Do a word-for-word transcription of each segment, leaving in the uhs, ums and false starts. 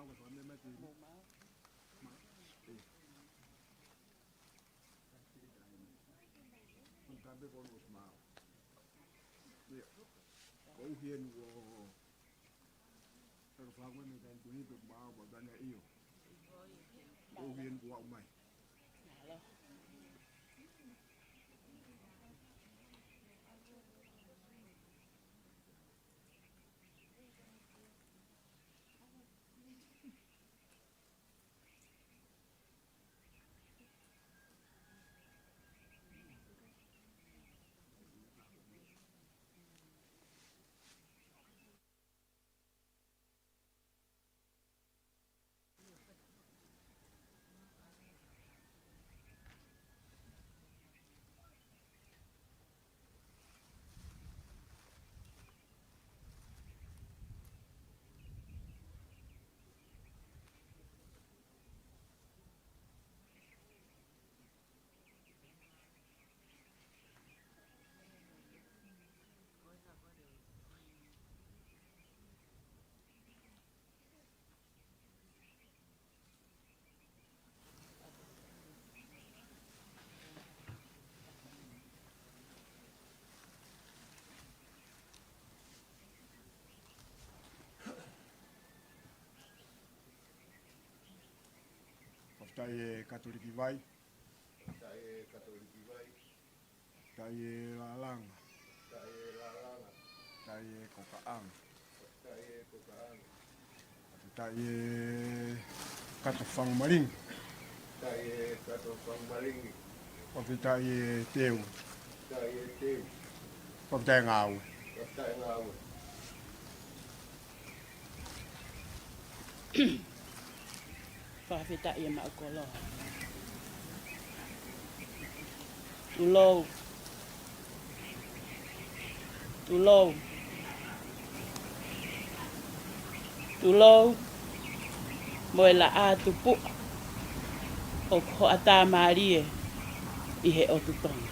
Ko uhi eni kuo, ʻe ka fāngu eni ka eni kuo hipe kuo maau, pea ka ne ʻio. Ko uhi eni kuo aʻu mai. Fakafetaʻi e Katoliki Vai. Fakafetaʻi e Katoliki Vai. Fakafetaʻi e Lalanga. Fakafetaʻi e Lalanga. Fakafetaʻi e Kokaʻanga. Fakafetaʻi e Kokaʻanga. Fakafetaʻi e Kato Fangumalingi. Fakafetaʻi e Kato Fangumalingi. Fakafetaʻi e Teu. Fakafetaʻi e Teu. Fakafetaʻi e Ngāue. Fakafetaʻi e Ngāue. Fakafetaʻi e maʻu koloa. Tulou. Tulou. Tulou mo e laʻā tupuʻa ʻoku hoʻatā mālie ʻi he ʻotu Tonga.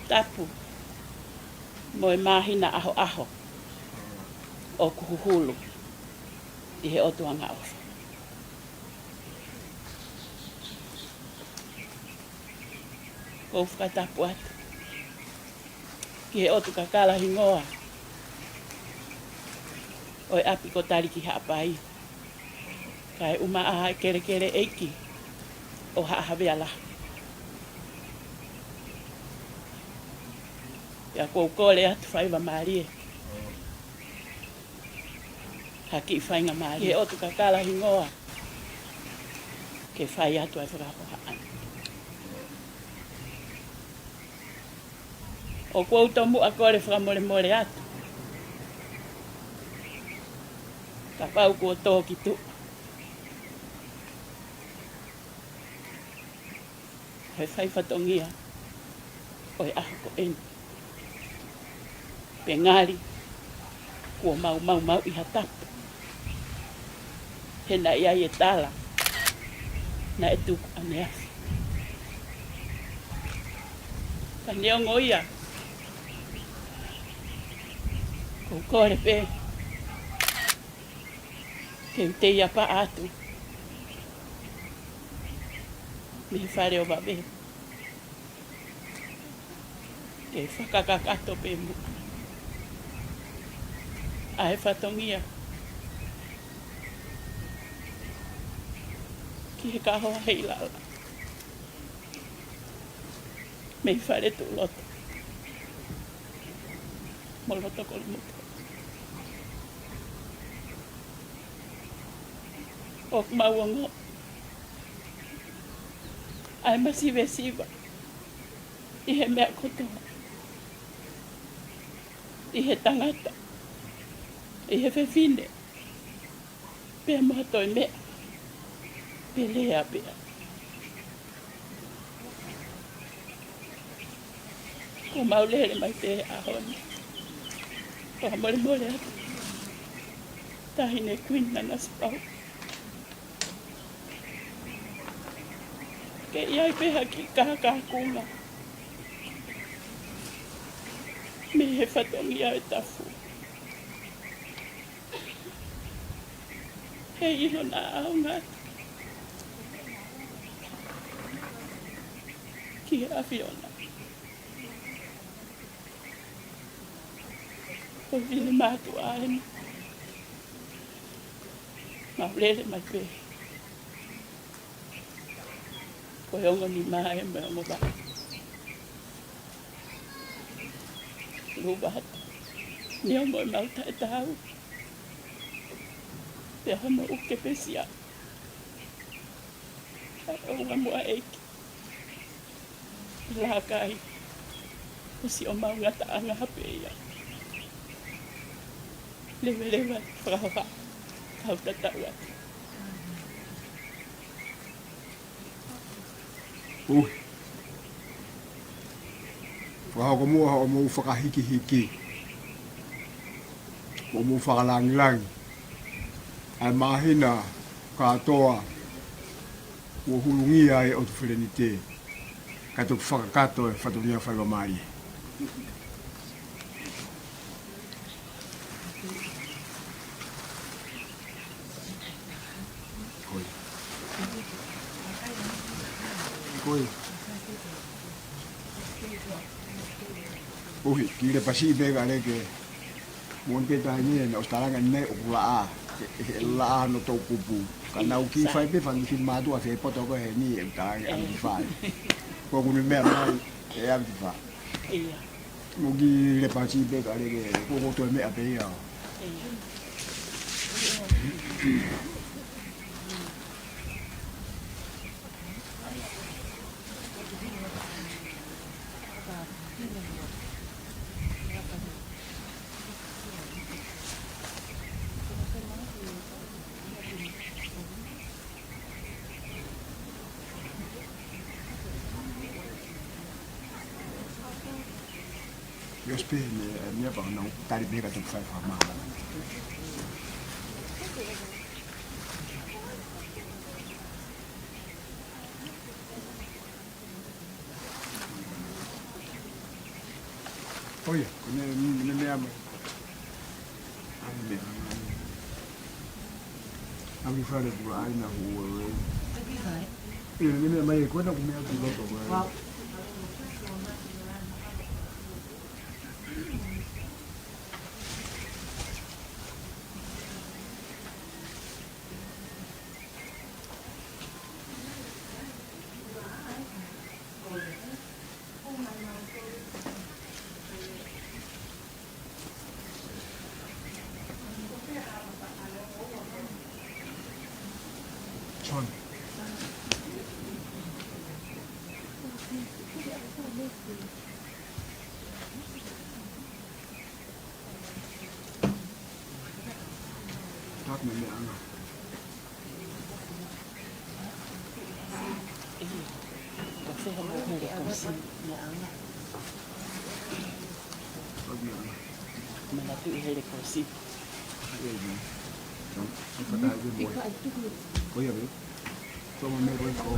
Tapu mo e māhina ʻahoʻaho ʻoku huhulu ʻi he ʻotu angaʻofa. ʻOku ou fakatapu atu ki he ʻotu kakala hingoa ʻo e ʻapi ko Taliki Haʻapai, kae ʻumaʻā e kelekele ʻeiki ʻo Haʻa Havea Lahi. Pea ʻoku ou kole atu faiva mālie ha kiʻi faingamālie ki he ʻotu kakala hingoa ke fai atu ai fakahohaʻa. ʻOku ou tomuʻa kole fakamolemole atu kapau kuo tō ki tuʻa he fai fatongia ʻo e ʻaho ko eni. Pe ngali kuo mau maumauʻi ha tapu, he naʻe ʻi ai e tala naʻe tuku ʻaneafi. Ka neongo ia, ʻoku ou kole pē ke u teiapaʻa atu mei he fale ʻo vave ke fakakakato pē muʻa ʻa e fatongia ki he kahoa heilala mei Faletuʻuloto mo Lotokolimotuʻa. ʻOku mau ongoʻi ʻa e masivesiva ʻi he meʻa kotoa, ʻi he tangata, ʻi he fefine, pea mo ha toe meʻa, pe lea pea. Kuo mau lele mai pē he ʻaho ni, fakamolemole atu, Taʻahine Kuini Nanasipauʻu, ke ʻi ai pē ha kiʻi kākākunga mei he fatongia ʻo e tafu. ʻIlo naʻa ʻaonga ki he ʻAfiona. Ko e fefine mātuʻa eni. Mau lele mai pē. Ko e ongo nima ē mo e ongo vaʻa. Luvata. Neongo ʻemau taʻetaau, pea hono uke pē siʻa ʻa e ʻOtua mo ʻeiki. Laka ai. Ko siʻomau ngataʻanga pē ia. Leveleva fakahā. Kau tatau atu. Ui. Fakahoko muʻa hoʻomou fakahikihiki, hoʻomou fakalāngilangi ʻa e māhina kātoa kuo hulungia ai ʻOtu Felenite, kae toki fakakakato e fatongia faingamālie. Ko ia. Ko ia. ʻUhi, ki le pasi pē ka leke. Mo pē taimi ē, naʻe ʻosi talaange naʻe ʻoku laʻā. He, he laʻā no tau kupu. Ka naʻa ku kiʻi fai pē fanga kiʻi mātuʻa fie poto ko heni ʻe talaange ʻalu ki fā. Ko ʻeku ne meʻa mai, ʻe ʻalu ki fā. Ia. Mo ki le pasi pē ka leke, ko ko toe meʻa pē ia. Yes, pē, ne, ne pa na tali pē ka te fai fa ma. ʻO ia, ko ʻene, ʻene meʻa mai. ʻAi meʻa mai. ʻAi fale pula ʻai na hu ue ue. ʻE, ʻene meʻa mai, ko ena ku meʻa ki loto mai. John. Talk me me anga. Ko fē hoʻomou hele kosi me anga? Ko me anga. Manatuʻi hele kosi. Ia, ia. Tau, tau fakaʻai pē mo e. Ko ia pē. Tau mo e ko e ko.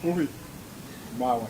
Ui, māua.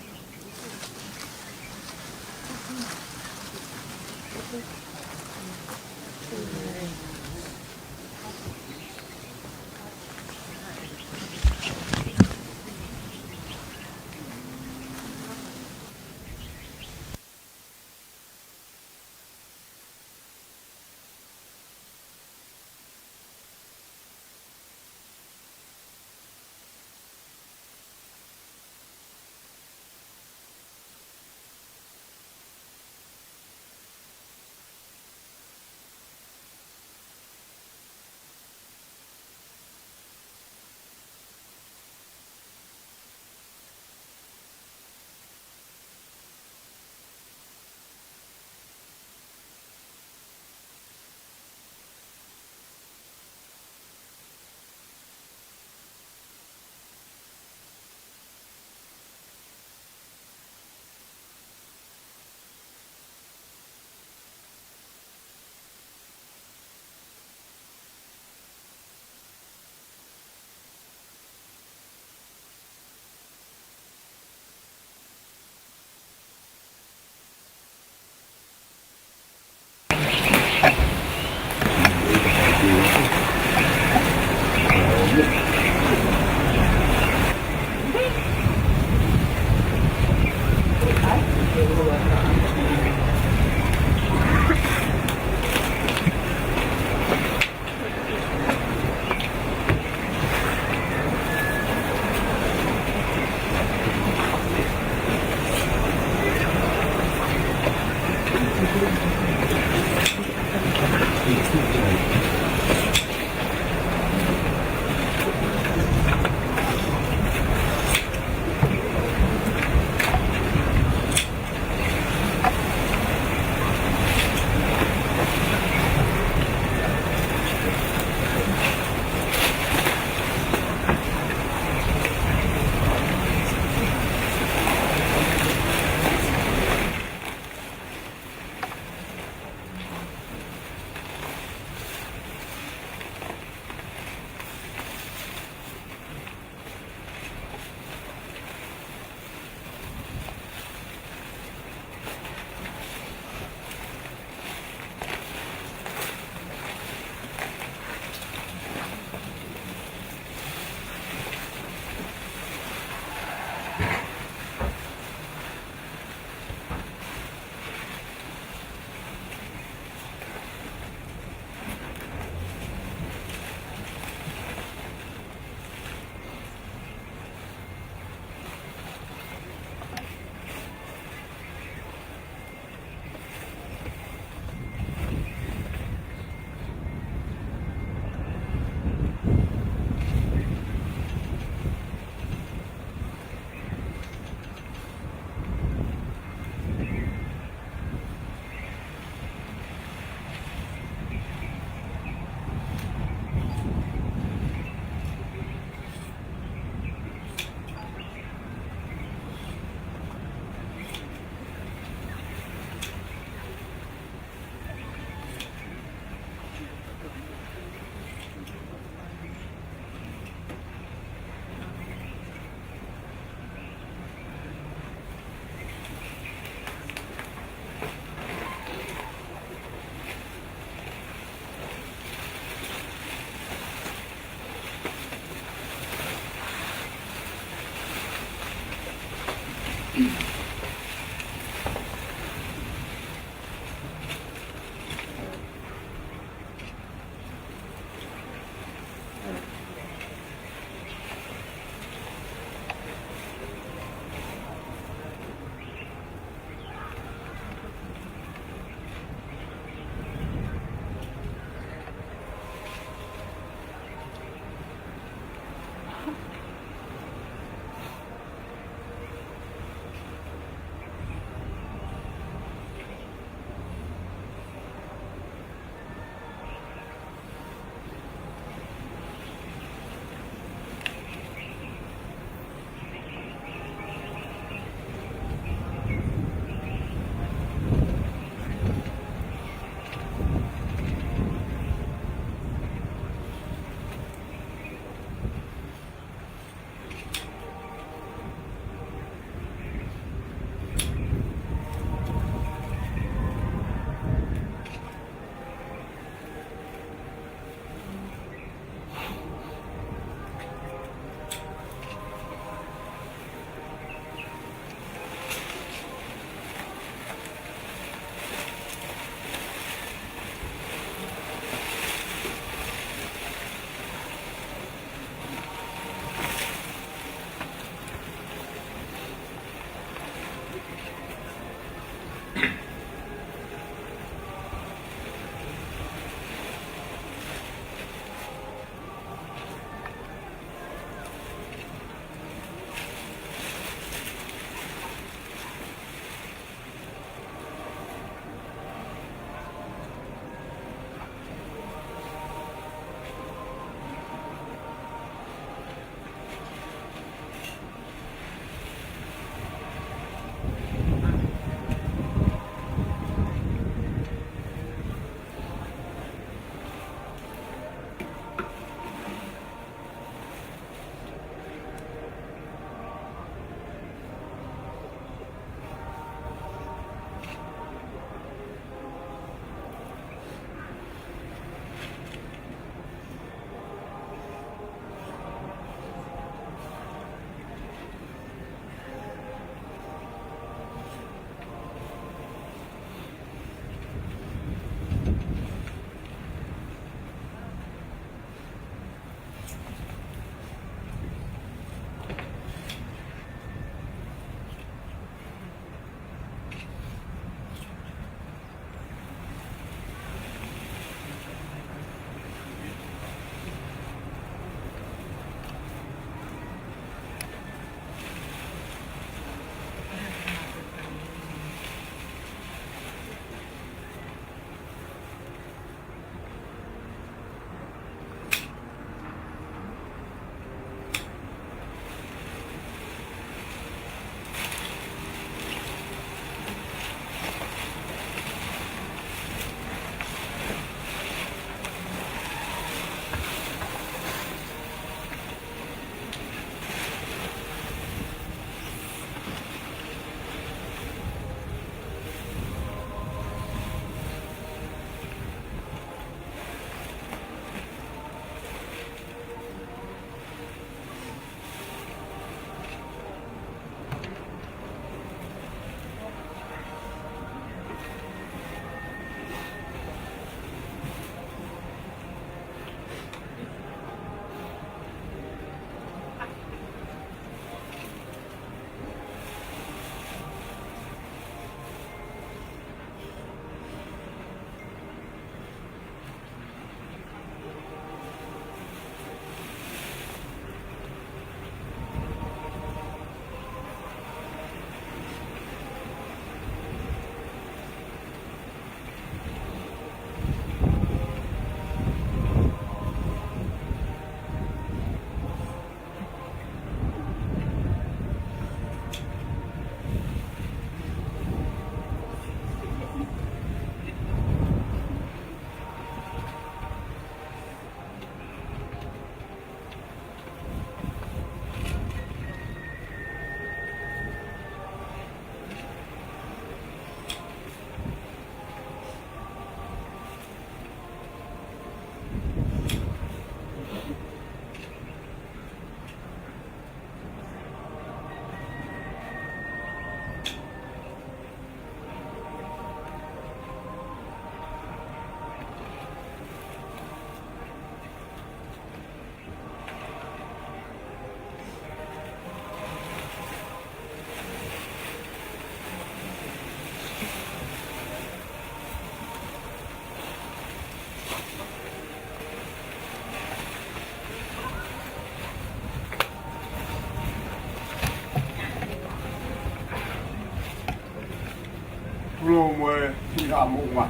Kulo mo e Hina Moʻunga.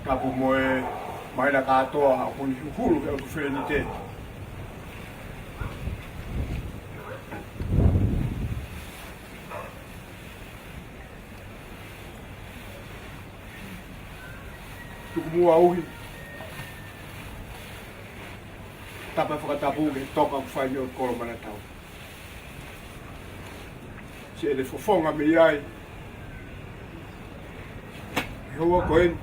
Tapu mo e māhina kātoa ʻoku ne huhulu he ʻotu fēnite. Tuku muʻa ʻuhi. Tapa fakatapu ki he toka ʻoku fai ʻi he kolo Manatau. Siʻene fofonga mei ai. He houa ko eni.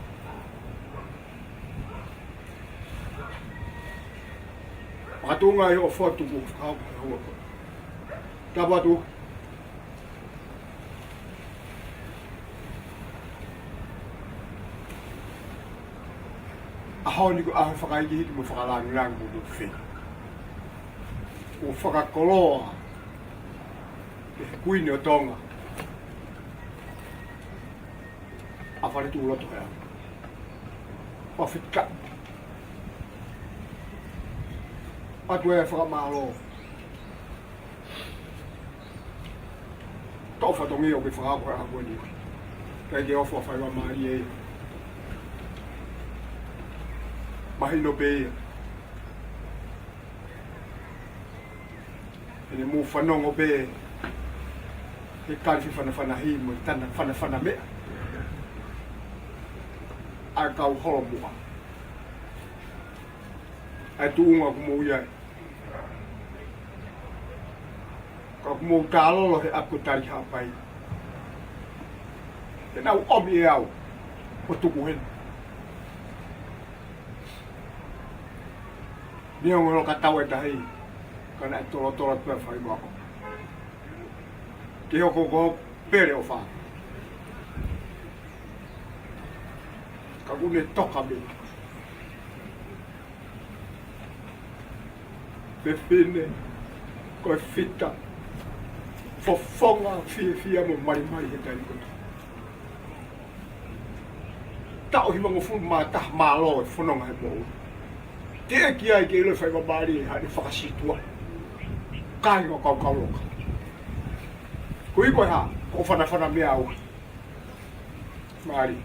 Makatuʻunga ʻi hoʻo fotu kuo fakahoko he houa ko eni. Tapu atu. ʻAho ni ko e ʻaho fakahikihiki mo fakalāngilangi mo tuʻu fē. Kuo fakakoloa ʻe he Kuini ʻo Tonga ʻa Faletuʻuloto he ʻaho. Fakafetaʻi. ʻOatu e fakamālō. Toʻo fatongia ʻoku ke fakahoko he ʻaho ni. Kae ke ʻofa fai wa mālie. Mahino pē ia. ʻEne mou fanongo pē he kali fefanafana himi mo e tana fanafana meʻa ʻa e kau holomuʻa. ʻA e tuʻunga ʻoku mou ʻi ai. Ka ʻoku mou tālolo he ʻapi ko Tali Haʻapai. Te nau ʻomi ʻe au ʻo tuku heni. Ni ongo lo ka tau e tahi, ka naʻe tolotolo pē fai mako. Ke hoko ko pele ʻo fa. Ka ʻoku ne toka mei fefine, ko e fita, fofonga, fiefia mo malimali he taimi ko ē. Taʻu hivangofulu mā taha mālō e fononga he moʻui. Teʻeki ai ke ʻilo e fai mālie ʻa e fakasītuʻa. Kāinga ʻo Kaukauloka. Ko e ʻuhi ko e hā, ko e fanafana meʻa au. Mālie.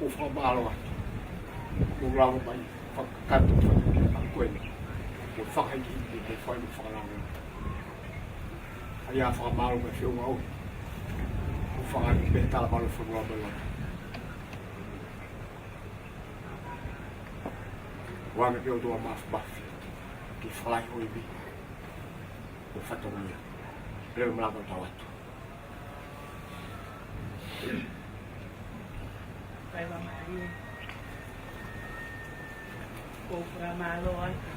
ʻOku fakamālō atu. Mo lava mai, fakakakato, fakakakato ko eni. Mo fakahikihiki, mo fai mo fakalāngilangi. ʻA ia fakamālō mo e feʻunga ʻoku. Mo fakaʻamu pē tala mālō fakamālō mai. Ua me ke ʻOtua Māfimafi. Ke fakalahi ho ivi. Mo e fatongia. Leo malako tau atu. Fai wa mālie. ʻOku ou fakamālō atu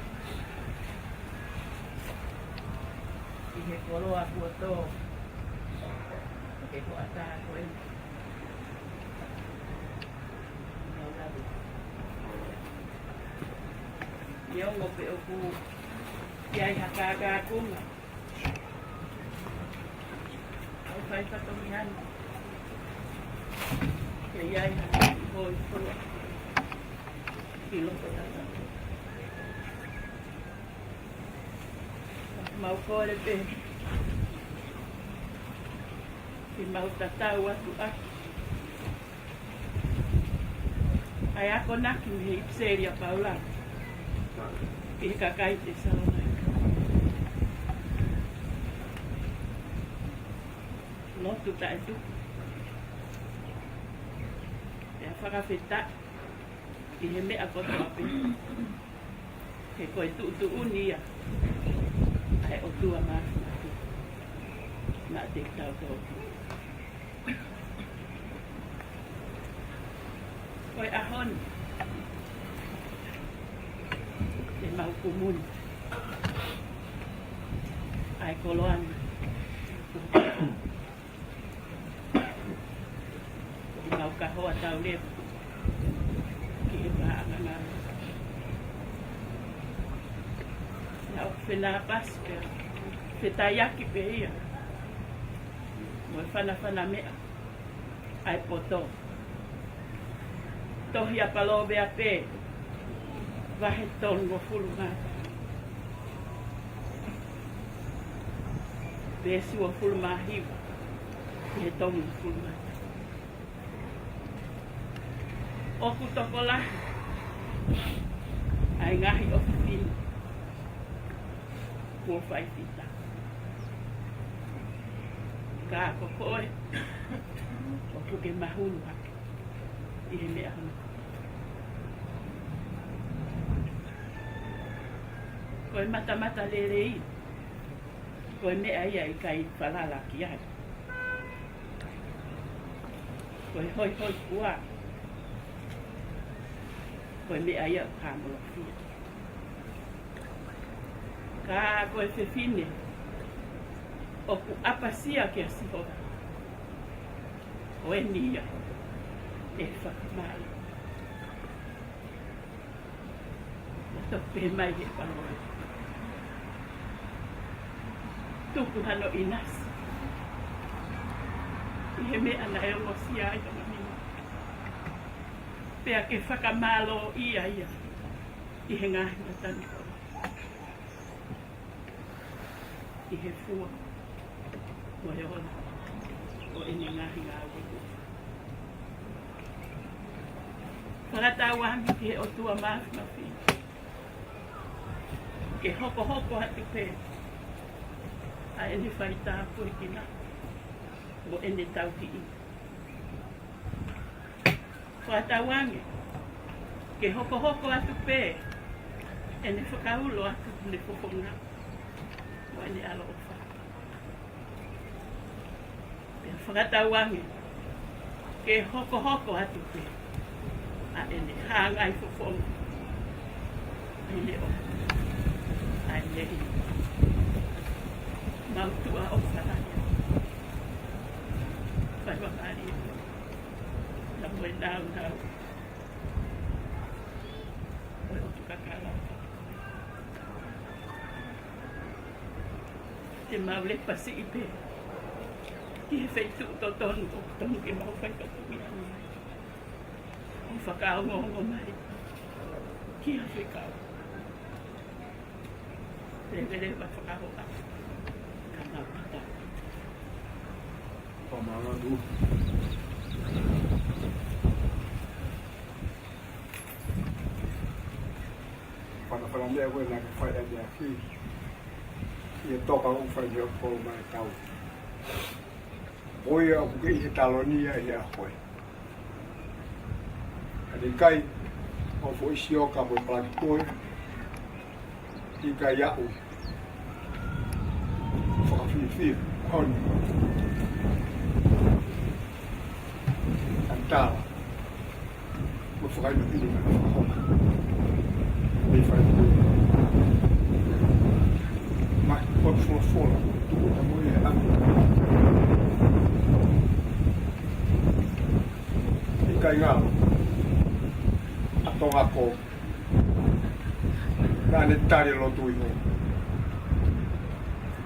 ʻi he koloa kuo tō. Ke ko ata ko eni. Nau lawe. Ni ongo pē ʻoku ʻi ai ha kākākunga. ʻOku fai fatongia ni. Ke ʻi ai ha kiʻi hōifua. Ki loko tata. Mau kole pē. Ke mau tatau atu ʻaki ʻa e akonaki mei he ʻipiseli ʻa Paula ki he kakai Tesalonaika. Lotu taʻetuku. Pea fakafetaʻi ʻi he meʻa kotoa pē. He ko e tuʻutuʻuni ia ʻa e ʻOtua Māfimafi maʻa kitautolu. Ko e ʻaho ni, te mau kumuni ʻa e koloa ni. Mau ka hoa tau lepu ki he paʻanga ngalo. Naʻa ʻoku fenāpasi pē, fetaiaki pē ia mo e fanafana meʻa ʻa e poto. Tohi ʻa Palōveape, vahe tolungofulu mā taha. Veesi uofulu mā hiva ki he tolungofulu mā taha. ʻOku tokolahi ʻa e ngaahi ʻofefine kuo fai fita. Ka ko koe, ʻoku ke mahulu hake ʻi he meʻa hono. Ko e matamatalelei, ko e meʻa ia ʻikai falala ki ai. Ko e hoihoifua, ko e meʻa ia ʻoku haʻamolofia. Ka ko e fefine ʻoku ʻapasia kia Sihova, ko eni ia ʻe fakamālō. Toki pehē mai he palōvepi, tuku hano ʻinasi ʻi he meʻa naʻe ongosia ai hono nima, pea ke fakamālōʻia ia ʻi he ngaahi mataniʻi ʻi he fua mo e ola ʻo ʻene ngaahi ngāue. Fakatauange ki he ʻOtua Māfimafi ke hokohoko atu pē ʻa ʻene faitāpuekina mo ʻene tauhi. Fakatauange ke hokohoko atu pē ʻene fakaulo atu ʻene fofonga mo ʻene ʻaloʻofa. Pea fakatauange ke hokohoko atu pē ʻa ʻene hāngai fofonga ʻi he ʻofa ʻa e lelei. Mau tuʻa ʻofa lahi. Fai vakari. Ka mo e nāunau ʻo e ʻOtu Kakala. Te mau lepa siʻi pē ki he feituʻu totonu ʻoku tonu ke mau fai ka tumi ʻana. ʻO fakaongoongo mai ki ha fekau. Leveleva fakahoa. Ka mau pata. Pamanga du. Fana fana meʻa ko ē naʻa ke fai ʻaneafi. ʻI he toka ʻoku fai he ʻoku mai tau. Ko ia ʻoku ke ʻi he taloni ia ʻi he ʻaho ko ē. Ka ne ʻikai ʻo foʻi sio ka mo e palaki ko ē. ʻIkai aʻu. Fakafiefia. Honi. Antala. Mo fakaino pili na fakahoka. Mei fai pili. Ma, ko folofola. Tuku ta mo e amu. ʻIkai ngalo. ʻA Tonga ko. Naʻa ne tali lotu iho.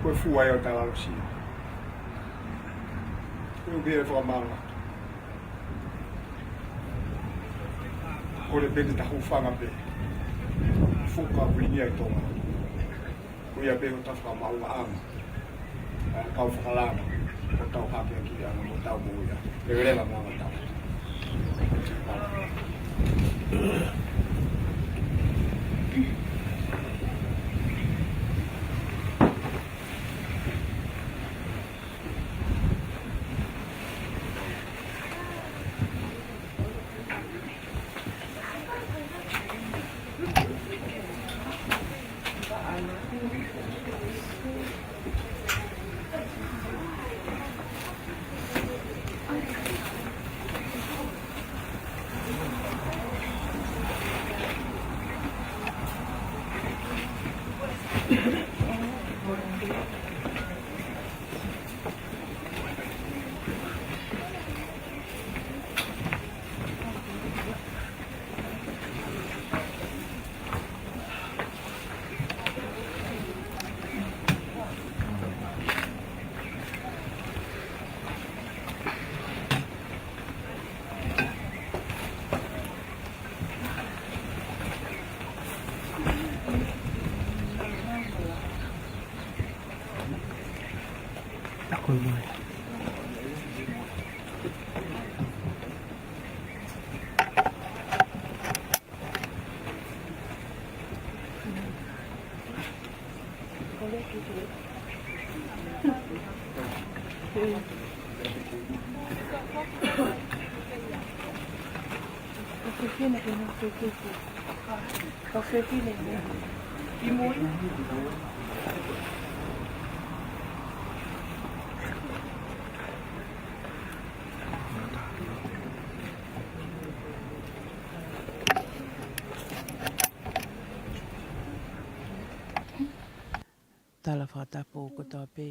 Ko e fua ʻo talalosia. Ko e ʻuhi e fakamālō. Ko le peni ta hūfanga pē. Fuka kuini ai Tonga. Ko ia pē ʻo ta fakamaʻunga ʻama. ʻA e kau fakalanga. Ko tau hake ki ʻana mo tau mo ia. Leveleva mo ʻana tau. Ako i. Tala fakatapu kotoa pē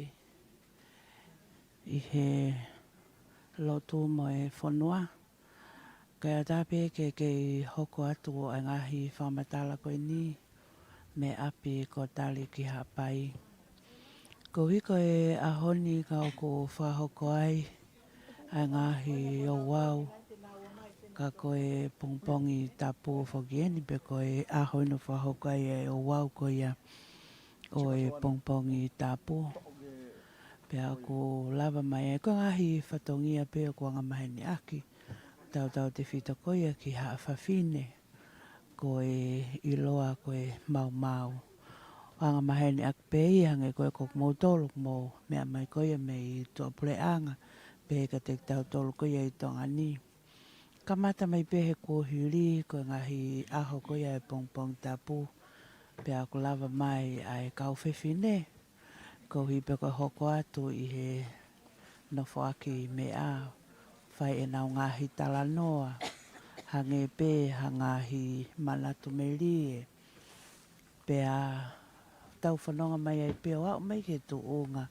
ʻi he lotu mo e fonua. Kae ʻatā pē ke kei hoko atu ʻa e ngaahi fakamatala ko eni mei ʻapi ko Tali ki Haʻapai. Koeʻuhi ko e ʻaho ni ka ʻoku fakahoko ai ʻa e ngaahi ouau, ka ko e pongipongi tapu foki eni pe ko e ʻaho eni ʻoku fakahoko ai ʻa e ouau ko ia ʻo e pongipongi tapu. Pea ʻoku lava mai ai ko e ngaahi fatongia pē ʻoku angamaheni ʻaki, tautautefito ko ia ki haʻa fafine, ko e ʻiloa ko e maumau. Angamaheni ʻaki pē ia hangē ko e ko kimoutolu ʻoku mou meʻa mai ko ia mei tuʻapuleʻanga, pehē kiate kitautolu ko ia ʻi Tonga ni. Kamata mai pē he kuohili ko e ngaahi ʻaho ko ia e pongipongi tapu, pea ʻoku lava mai ʻa e kau fefine, koeʻuhi pē ko e hoko atu ʻi he nofoʻaki meʻa, fai ʻenau ngaahi talanoa, hangē pē ha ngaahi manatu melie. Pea tau fononga mai ai pē ʻo aʻu mai ki he tuʻunga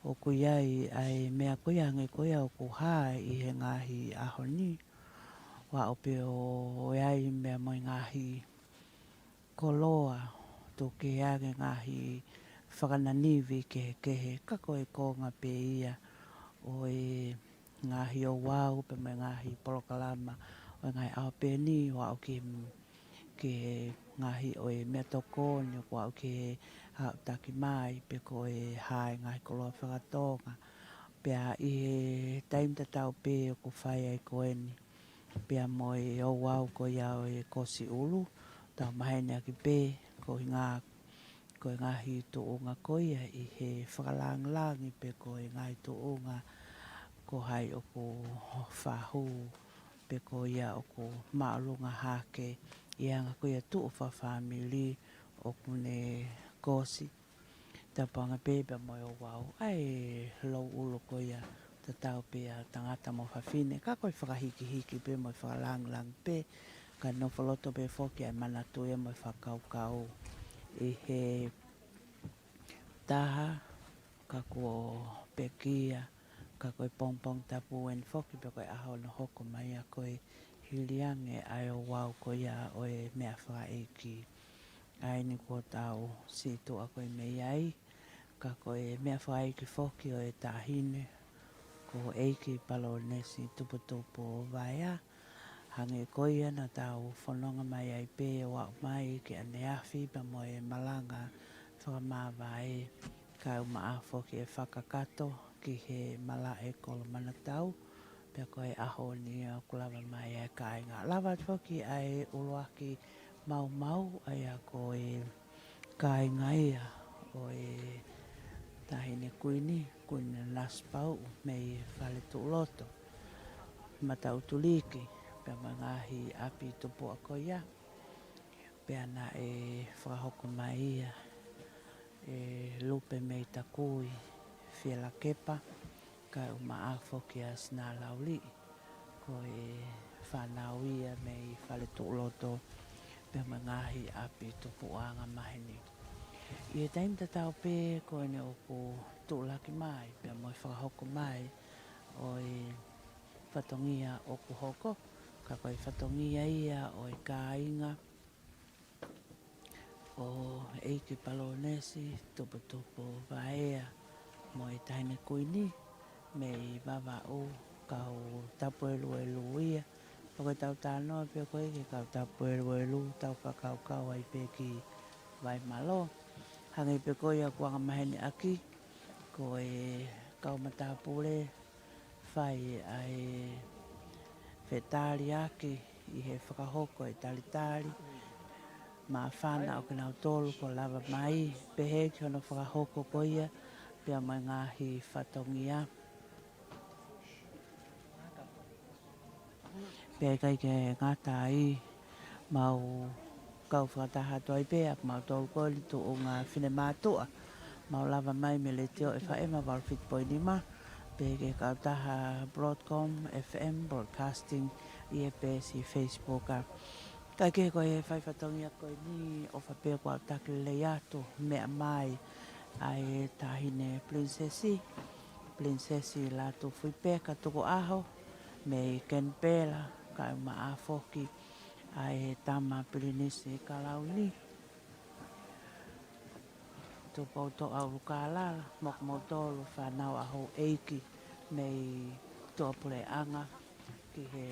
ʻoku ʻi ai ʻa e meʻa ko ia hangē ko ia ʻoku hā ʻi he ngaahi ʻaho ni. ʻO aʻu pē ʻo ʻi ai meʻa mo e ngaahi koloa, tuku kehe ange ngaahi fakananivi kehekehe, ka ko e konga pē ia ʻo e ngaahi ouau pea mo e ngaahi polokalama ʻo e ngaahi ʻaho pē ni ʻo aʻu ki, ki he ngaahi ʻo e meʻatokoni ʻoku aʻu ki he aʻutaki mai pe ko e hā e ngaahi koloa faka-Tonga. Pea ʻi he taimi tatau pē ʻoku fai ai ko eni pea mo e ouau ko ia ʻo e kosi ʻulu, tau maheni ʻaki pē ko e ngaahi, ko e ngaahi tuʻunga ko ia ʻi he fakalāngilangi pe ko e ngaahi tuʻunga ko hai ʻoku fahu pe ko ia ʻoku māʻolunga hake ʻi he anga ko ia tuʻu fakafāmili ʻoku ne kosi. Tapu ange pē pea mo e ouau ʻa e louʻulu ko ia tatau pē ʻa tangata mo fafine, ka ko e fakahikihiki pē mo e fakalāngilangi pē, ka nofo loto pē foki ʻa e manatu ia mo e fakakaukau ʻi he taha, ka kuo pekia, ka ko e pongipongi tapu eni foki pe ko e ʻaho hono hoko mai ʻa ko e hili ange ʻa e ouau ko ia ʻo e meʻa fakaʻeiki. ʻA eni kuo tau sītuʻa ko ē mei ai, ka ko e meʻa fakaʻeiki foki ʻo e taʻahine ko ʻEiki Palōnesi Tuputupu Vaea. Hangē ko ia naʻa tau fononga mai ai pē ʻo aʻu mai ki ʻaneafi pea mo e malanga fakamāvae, kae ʻumaʻā foki e fakakakato ki he malaʻe kolomanatau, pea ko e ʻaho ni ʻoku lava mai ʻa e kāinga. Lava atu foki ʻa e ʻuluaki maumau, ʻa ia ko e kāinga ia ʻo e Taʻahine Kuini, Kuini Nanasipauʻu mei Faletuʻuloto, Mataʻutuliki, pea mo e ngaahi ʻapi tupuʻa ko ia. Pea naʻe fakahoko mai ia ʻe Lupe mei Takui, Fielakepa, kae ʻumaʻā foki ʻa Sinalauli, ko e fānau ia mei Faletuʻuloto, pea mo e ngaahi ʻapi tupuʻa angamaheni. ʻI he taimi tatau pē ko eni ʻoku tuʻulaki mai pea mo e fakahoko mai ʻo e fatongia ʻoku hoko, ka ko e fatongia ia ʻo e kāinga ʻo ʻEiki Palōnesi Tuputupu Vaea mo e Taʻahine Kuini mei Vavaʻu, kau Tapueluelu ia. Pea ko e tau talanoa pē ko ē ki he kau Tapueluelu, tau fakakaukau ai pē ki Vaimalo. Hangē pē ko ia kuo angamaheni ʻaki, ko e kau matāpule, fai ʻa e fetaliaki ʻi he fakahoko e talitali, māfana ʻo kinautolu kuo lava mai, pehē ki hono fakahoko ko ia, pea mo e ngaahi fatongia. Pea ʻikai ke ngata ai, mau kau fakataha atu ai pē ʻa kimautolu ko eni tuʻunga finemātuʻa. Mau lava mai mei he Letiō F M valu fitu poini nima, pea ki he kautaha Broadcom F M Broadcasting ʻi he peesi Facebook. ʻA, kae kehe ko e fai fatongia ko eni, ʻofa pē kuo u taki lelei atu, meʻa mai ʻa e Taʻahine Pilinisesi, Pilinisesi Lātūfuipeka Tukuʻaho, mei Kenipela, kae ʻumaʻā foki ʻa e Tama Pilinisi Kalauni, Tupoutoʻa ʻUlukālala, mo kimoutolu fānau ʻa houʻeiki mei tuʻapuleʻanga ki he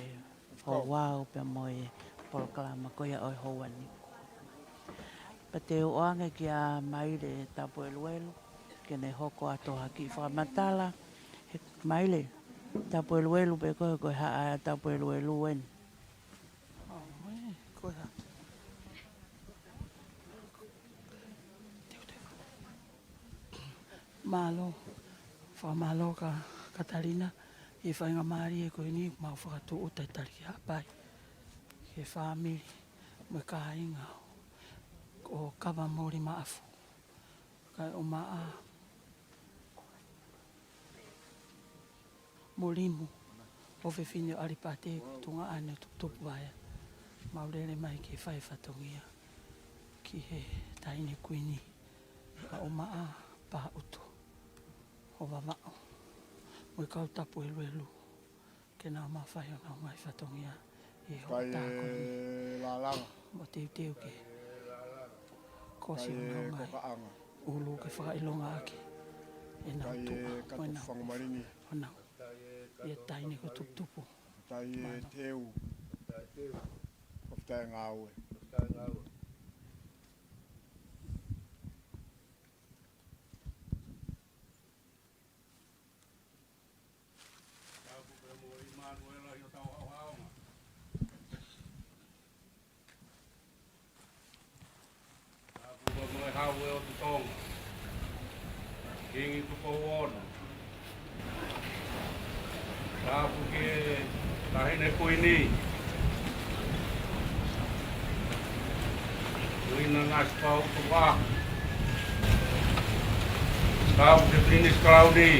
houa pea mo e polokalama ko ia ʻo e houa ni. Pea te u ʻoange kia Maile Tapueluelu, ke ne hoko atu ha kiʻi fakamatala. He Maile Tapueluelu, pe ko e, ko e hā ʻa Tapueluelu eni? ʻAo, ē, ko e hā. Mālō, fakamālō ka Katalina, ʻi he faingamālie ko eni mau fakatūʻuta e tali ki Haʻapai, ki he fāmili, mo e kāinga ʻo Kavamoli Maʻafu, kae ʻumaʻā Molimu, ʻofefine ʻo ʻAlipate, ko e tuongaʻane ʻo Tuputupuvaea. Mau lele mai ke fai fatongia ki he Taʻahine Kuini, kae ʻumaʻā Pāʻutu ʻo Vavaʻu, mo e kau Tapueluelu, ke nau mafai ʻo nau ngaahi fatongia ʻi he hoʻatā ko eni. Mo teuteu ke kosi ʻenau ngaahi ʻulu ke fakaʻilongaʻaki ʻenau tuʻa, ko ʻenau fangomalingi. ʻO nau ia taʻahine ko Tuputupu. Mālō. Teu. Ko e taʻe ngāue. Tapu pea mo ʻImanuela ʻi hotau haʻohaʻonga. Tapu pea mo e Hau ʻo e ʻOtu Tonga, Kingi Tupou Ono. Tapu ki he Taʻahine Kuini, Kuini Nanasipauʻu Tukuʻaho. Tapu ki he Pilinisi Kalauni,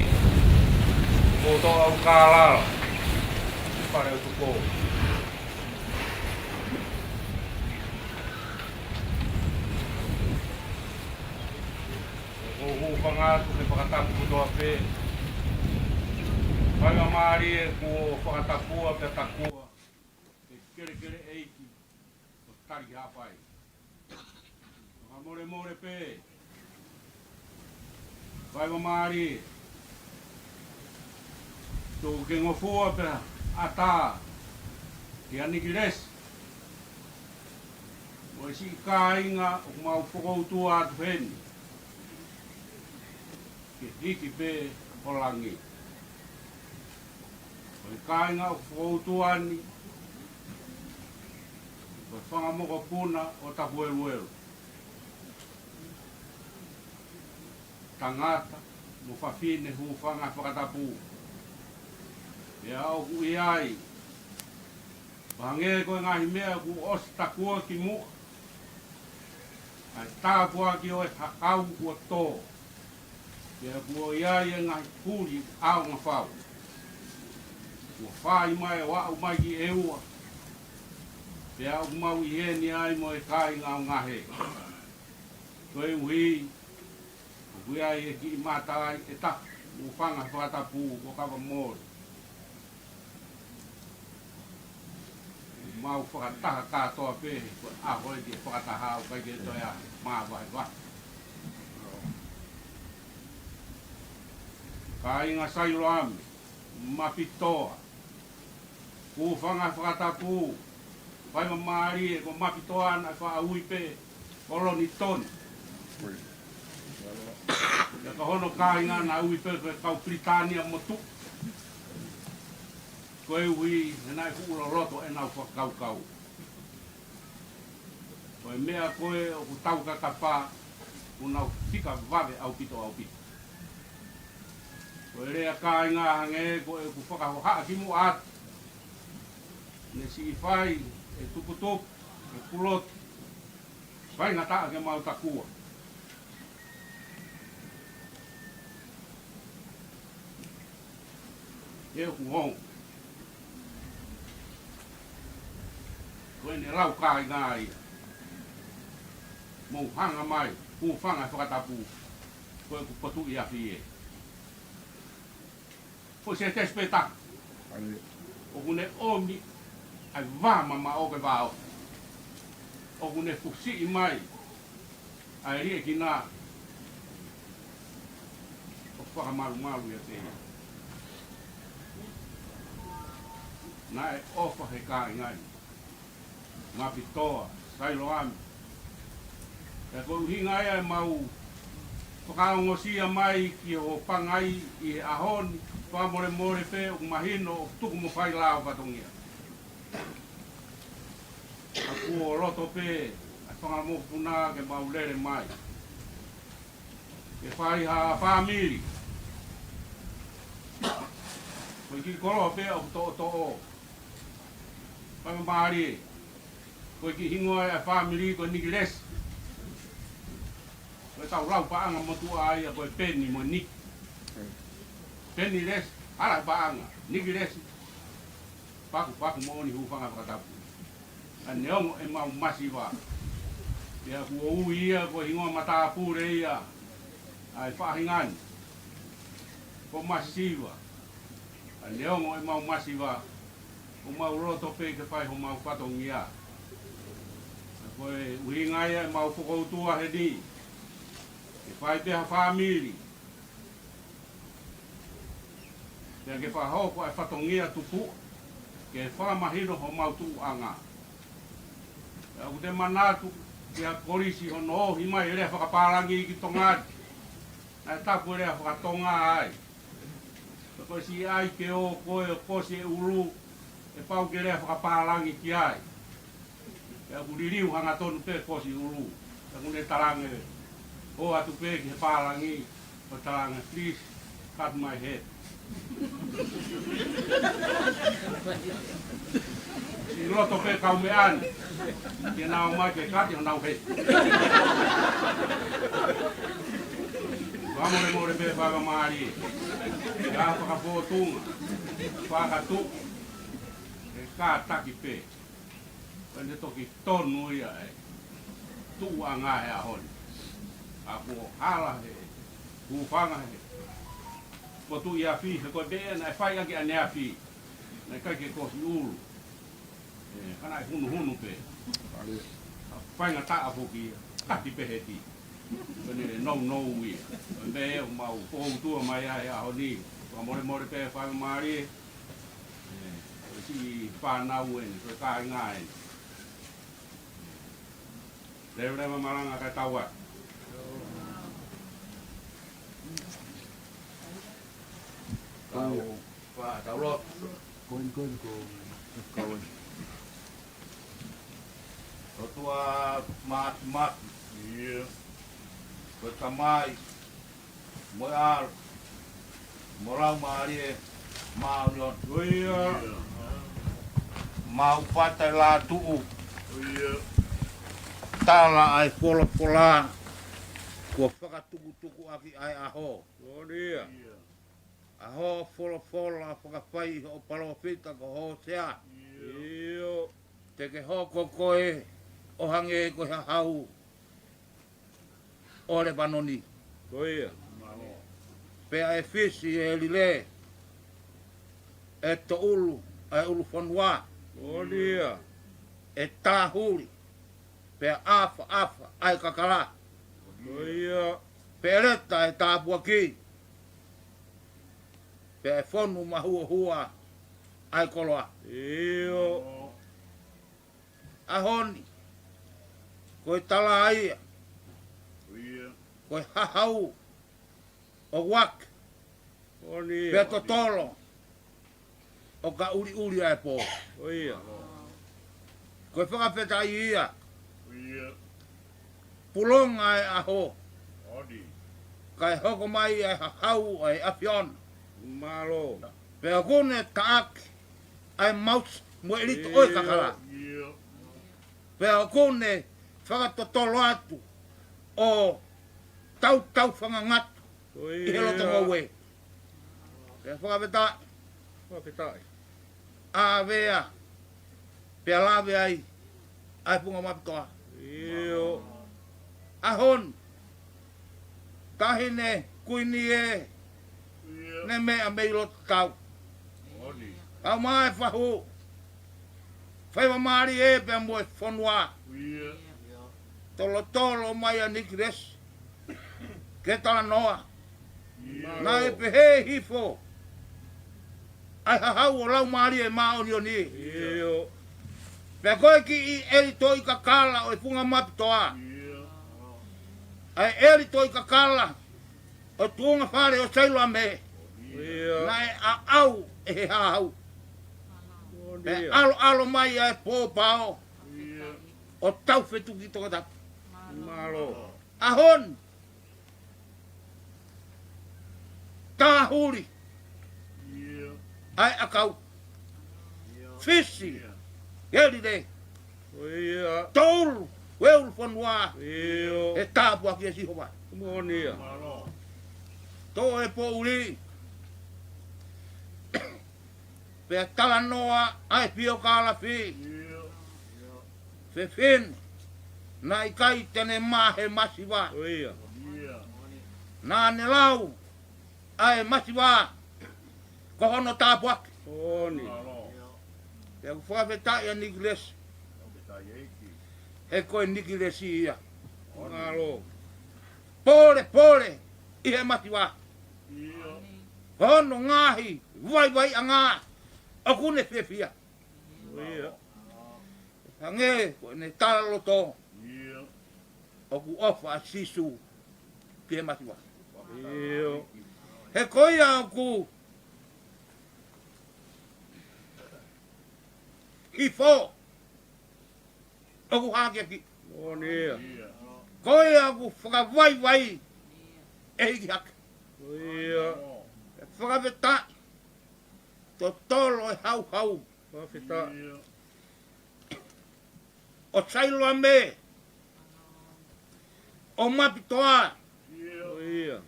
Tupoutoʻa ʻUlukālala, Pale ʻo Tupou. ʻOku ou hūfanga atu ke fakatapu kotoa pē. Faingamālie kuo fakatapua pea takua ʻe he kelekele ʻeiki ʻo Tali Haʻapai. Fakamolemole pē. Faingamālie. Tuku ke ngofua pea ʻatā kia Nikilesi mo e siʻi kāinga ʻoku mau fokoutua atu heni ke hiki pē ʻo langi. Ko e kāinga ʻoku fokoutua ni, ko e fanga mokopuna ʻo Tapueluelu. Tangata mo fafine hūfanga he fakatapu. Pea ʻoku ʻi ai, hangē ko e ngaahi meʻa kuo ʻosi takua kimuʻa, ʻa e tāpuaki ʻo e hakau kuo tō. Pea kuo ʻi ai e ngaahi huli ʻaonga fau kuo fai mai ʻo aʻu mai ki ʻEua. Pea ʻoku mau ʻi heni ai mo e kāinga ʻo Ngahe. Koeʻuhi, ʻoku ʻi ai e kiʻi mataʻi ʻe taha, hūfanga he fakatapu ko Kavamoli. Mau fakataha kātoa pē, ko e ʻaho ʻeni ke fakataha, ʻoku ʻikai ke toe ʻi ai ha māvahevahe. Kāinga Sailoame, Mapitoa, hūfanga he fakatapu, faingamālie ko Mapitoa naʻe faʻa ui pē ko Lonitoni. Pea ko hono kāinga naʻe ui pē ko e kau Pilitānia motuʻa. Koeʻuhi he naʻe fuʻu loloto ʻenau fakakaukau. Ko e meʻa ko ē ʻoku tau kakapa, ʻoku nau fika vave ʻaupito ʻaupito. Ko e lea kāinga hangē ko ʻeku fakahohaʻa kimuʻa atu. Ne siʻi fai ʻe tuputupu, ʻe pulotu. Faingataʻa ke mau takua. He ʻoku ongo. Ko ʻene lau kāinga ia. Mou hanga mai, hūfanga he fakatapu. Ko ʻeku potuʻi afi ē. Ko e sētesi pē taha. ʻOku ne ʻomi ʻa e vā mamaʻo ke vao. ʻOku ne fusiʻi mai ʻa e liʻekina ʻo fakamalumalu ia te ia. Naʻe ʻofa he kāinga ni. Mapitoa, Sailoami. Pea ko e ʻuhinga ia ʻemau fakaongosia mai ki hoʻo pangai ʻi he ʻaho ni, fakamolemole pē ʻoku mahino ʻoku tuku mo fai lao fatongia. Ka kuo loto pē ʻa e fanga mokopuna ke mau lele mai. Ke fai ha fāmili. Ko e kiʻi koloa pē ʻoku toʻotoʻo. Faingamālie. Ko e kiʻi hingoa ia ʻa e fāmili ko Nikilesi. Ko e tau lau paʻanga motuʻa ia ko e Peni mo Niki. Peni Lesi, hala paʻanga, Nikilesi. Pakupaku moʻoni, hūfanga he fakatapu. ʻA e neongo ʻemau masiva. Pea kuo ui ia ko e hingoa matāpule ia ʻa e faʻahinga ni. Ko masiva. ʻA e neongo ʻemau masiva, ʻoku mau loto pē ke fai homau fatongia. Ko e ʻuhinga ia ʻemau fokoutua heni. Ke fai pē ha fāmili. Pea ke fakahoko ʻa e fatongia tupuʻa. Ke fakamahino homau tuʻuʻanga. Pea ʻoku te manatu ki he kolisi hono ohi mai e lea fakapālangi ki Tonga ni. Naʻe tapu e lea fakatonga ai. Pea ko e siʻi ʻai ke ō ko e kosi e ʻulu, ʻe pau ke lea fakapālangi ki ai. Pea ʻoku liliu hangatonu pē kosi ʻulu. Pea ʻoku ne talange, ō atu pē ki he pālangi, ʻo talange, "Please, cut my head." Siʻi loto pē kaumeʻa ni ke nau ō mai ke kati honau heti. Fakamolemole pē fakamālie. Ka fakafōtunga, fakatuʻu, ʻe kātaki pē. Ko ʻene toki tonu ia e tuʻuʻanga he ʻaho ni. Ka kuo hala he hūfanga he potuʻi afi, he ko e meʻa naʻe fai ʻaki ʻaneafi. Naʻe ʻikai ke kosi ʻulu. ʻE, ka naʻe hunuhunu pē. Ka faingataʻa foki ia. Kati pē heti. Ko ʻene nounou ia. Ko e meʻa ʻoku mau fōtunga mai ai he ʻaho ni. Fakamolemole pē fakamālie. ʻE, ko e siʻi fānau eni, ko e kāinga eni. Leveleva malanga kae tau atu. Tau, fa, tau lotu. Ko eni, ko eni, ko, ko eni. ʻOtua Māfimafi. ʻIo. Ko e Tamai mo e ʻAlo, mo e Laumālie Māʻoniʻoni. ʻIo. Mau fata e lātuʻu. ʻIo. Tala ʻa e folofola kuo fakatukutuku ʻaki ʻa e ʻaho. ʻIo. ʻA hoʻo folofola fakafai hoʻo palōfita ko Hōsea. ʻIo. Te ke hoko koe ʻo hangē ko e hahau ʻo Lepanoni. Ko ia. Pea ʻe fisi e lile ʻe he toʻulu ʻa e ʻulu fonua. Ko ia. ʻE tāhuli, pea ʻafaʻafa ʻa e kakala. Ko ia. Pea ʻe leta e tāpuaki. Pea ʻe fonu mahuohua ʻa e koloa. ʻIo. ʻAho ni, ko e tala ia. ʻIo. Ko e hahau ʻoku ake. Moʻoni ia. Pea totolo ʻo ka ʻuliʻuli ʻa e pō. ʻIo. Ko e fakafetaʻi ia. ʻIo. Pulonga e ʻaho. Moʻoni. Kae hoko mai ʻa e hahau ʻa e ʻAfiona. Mālō. Pea ʻoku ne taʻaki ʻa e mausi mo e ʻelito ʻo e kakala. ʻIo. Pea ʻoku ne fakatotolo atu ʻo tautau fangangatu ʻi he loto ngoue. Pea fakafetaʻi. Fakafetaʻi. ʻAvea. Pea lave ai ʻa e funga mapitoa. ʻIo. ʻAho ni, Taʻahine Kuini ē, ne meʻa mei loto tau. Kau mai e fahu, faingamālie pea mo e fonua. Tolotolo mai ʻa Nikilesi ke talanoa. Naʻe pehē hifo ʻa e hahau ʻo Laumālie Māʻoniʻoni. ʻIo. Pea ko e kiʻi ʻelito ʻi kakala ʻo e funga mapitoa. ʻA e ʻelito ʻi kakala ʻo e tuʻunga fale ʻo Sailoame. ʻIo. Naʻe ʻaʻau ʻe he hahau. Pea ʻaloʻalo mai ʻa e pōpao ʻo tau fetuki tokotapa. Mālō. ʻAho ni, tāhuli ʻa e ʻakau. Fisi, Kelile, ʻIo. Toulu, Ueulufonua, ʻIo. ʻe tāpuaki ʻe Sihova. Moʻoni ia. Tō e poʻuli. Pea talanoa ʻa e fiokālafi. Fefine naʻe ʻikai te ne mā he masiva. ʻIo. Naʻa ne lau ʻa e masiva ko hono tāpuaki. Moʻoni. Pea ʻoku fakafetaʻi ʻa Nikilesi. He ko e Nikilesi ia. Mālō. Pōlepole ʻi he masiva. Ko hono ngaahi vaivaiʻanga ʻoku ne fiefia. ʻIo. Hangē ko ʻene talaloto, ʻoku ʻofa ʻa Sīsū ki he masiva. ʻIo. He ko ia ʻoku hifo, ʻoku hakeakiʻi. Moʻoni ia. Ko ia ʻoku fakavaivai ʻe hiki hake. ʻIo. Fakafetaʻi. Totolo e hauhau. Fakafetaʻi. ʻO Sailoame, ʻo mapitoa. ʻIo.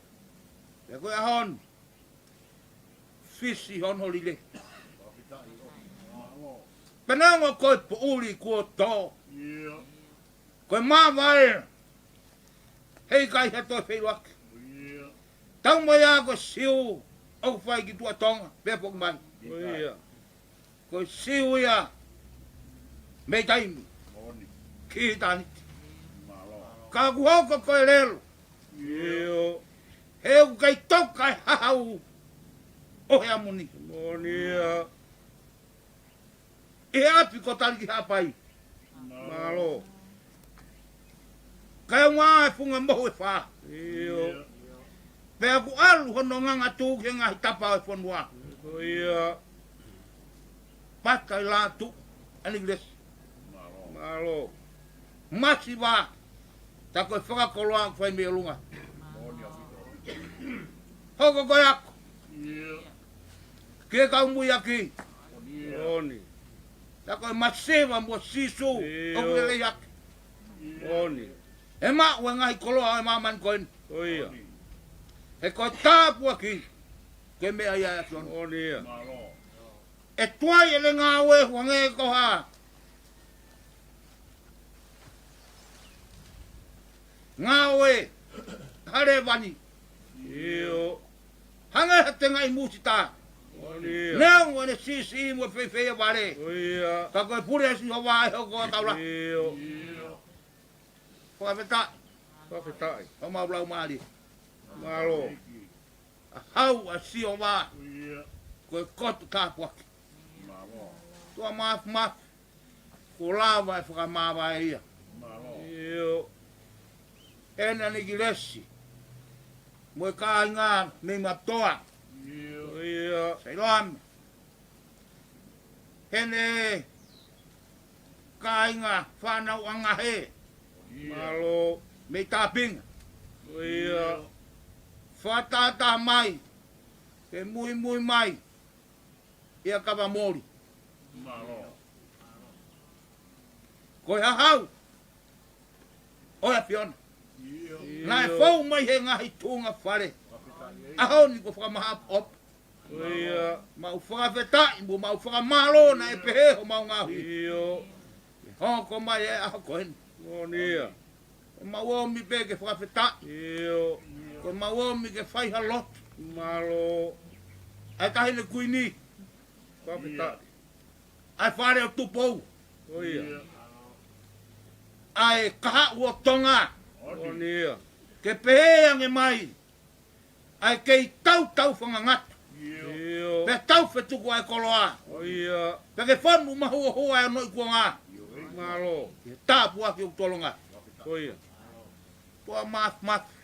Pea ko e ʻaho ni, Fisi hono lile. Pea neongo ko e poʻuli kuo tō, ko e māvae, heʻikai ha toe feʻiloaki. Tau mai ā ko e Siu ʻoku fai ki tuʻa Tonga, pea foki mai. ʻIo. Ko e Siu ia mei taimi ki ʻitāniti. Ka ʻoku hoko ko e ʻelelo. ʻIo. He ʻoku ʻikai toka e hahau ʻo Heamoni. Moʻoni ia. ʻI he ʻapi ko Talikihaʻapai. Mālō. Kae ʻumaʻā e funga mohu ʻe fā. ʻIo. Pea ʻoku ʻalu hono ngangatū ki he ngaahi tapa ʻo e fonua. Ko ia. Pata ʻi lātuʻa ʻa Nikilesi. Mālō. Masiva, tā ko e fakakoloa ʻoku fai mei ʻolunga. Hoko ko e ako ki he kau muiaki. Moʻoni. Tā ko e masiva mo Sīsū ʻoku lelei hake. Moʻoni. ʻE maʻu e ngaahi koloa ʻo e māmani ko eni. Ko ia. He ko e tāpuaki, ko e meʻa ia ʻa e ʻAfiona. Moʻoni ia. ʻE tuai ʻene ngāue, hangē ko ha ngāue ha lēvani. ʻIo. Hangē ha tengaʻi mūsita. Moʻoni ia. Neongo ʻene siʻisiʻi mo feifei e vale. Ko ia. Ka ko e pule ʻa Sihova ʻe hoko ʻa e taula. ʻIo. Fakafetaʻi. Fakafetaʻi. Homau laumālie. Mālō. ʻA e hau ʻa Sihova ko e koto tāpuaki. Tuʻa Mafimafi, kuo lava e fakamāvae ia. ʻIo. ʻEne Nikilesi, Mo e kāinga mei Mapitoa. ʻIo. Sailoame. Heni kāinga fānau ʻa Ngahē. Mālō. Mei Tāpinga. ʻIo. Fakatātā mai, ke muimui mai ʻia Kavamoli. Mālō. Ko e hahau ʻo e ʻAfiona. ʻIo. Naʻe fou mai he ngaahi tuʻunga fale. ʻAho ni ko e fakamahaʻopoʻopo. ʻIo. Mau fakafetaʻi, mo mau fakamālō naʻe pehē homau ngaohi. ʻIo. Hoko mai e ʻaho ko eni. Moʻoni ia. Ko mau ōmi pē ke fakafetaʻi. ʻIo. Ko mau ōmi ke fai ha lotu. Mālō. ʻA e Taʻahine Kuini. Fakafetaʻi. ʻA e Fale ʻo Tupou. ʻIo. ʻA e kahaʻu ʻo Tonga. Moʻoni ia. Ke pehē ange mai ʻa e kei tautau fangangata. ʻIo. Pea tau fetuku ʻa e koloa. ʻIo. Pea ke fonu mahuohua ʻa e onoʻi kuonga. Mālō. Ke tāpuaki ʻoku tolonga. ʻIo. Toa mafimafi.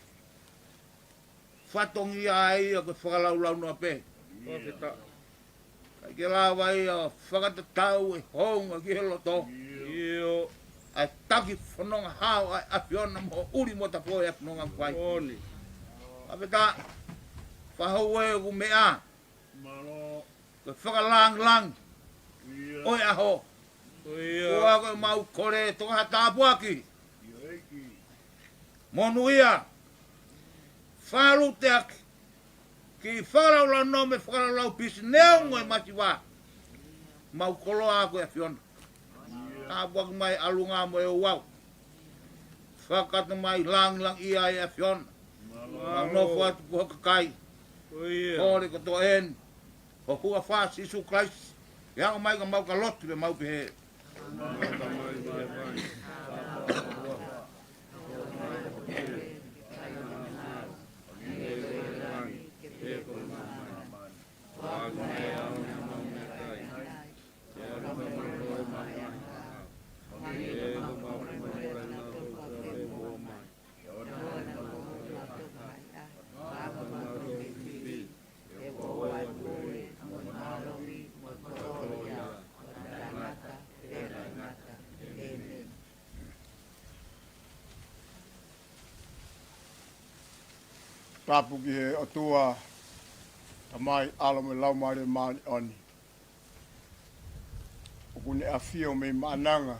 Fatongia ai ia ko e fakalaulaunoa pē. Fakafetaʻi. ʻIkai ke lava ia ʻo fakatatau e hounga ki he loto. ʻIo. ʻA e taki fononga hao ʻa e ʻAfiona mo ʻuli mo tapoʻi ʻa e fononga kuai. Moʻoni. Fakafetaʻi. Fakahou e ʻoku meʻa. Mālō. Ko e fakalāngilangi ʻo e ʻaho. ʻIo. Ko ia ko e mau kole, toka ha tāpuaki. Monūʻia. Fakaluteaki. Ki fakalaulaunoa mo e fakalaulau pisi neongo e masiva. Mau koloa ko e ʻAfiona. Tāpuaki mai ʻalunga mo e ouau. Fakakakato mai lāngilangiʻia e ʻAfiona. Mau nofo atu ko e kakai. ʻIo. Kole kotoa eni. Ko e huafa ʻo Sīsū Kalaisi. ʻE aʻu mai ka mau ka lotu pea mau pehē. Tapu ki he ʻOtua, Tamai, ʻAlo mo e Laumālie Māʻoniʻoni. ʻOku ne ʻafio mei maʻananga.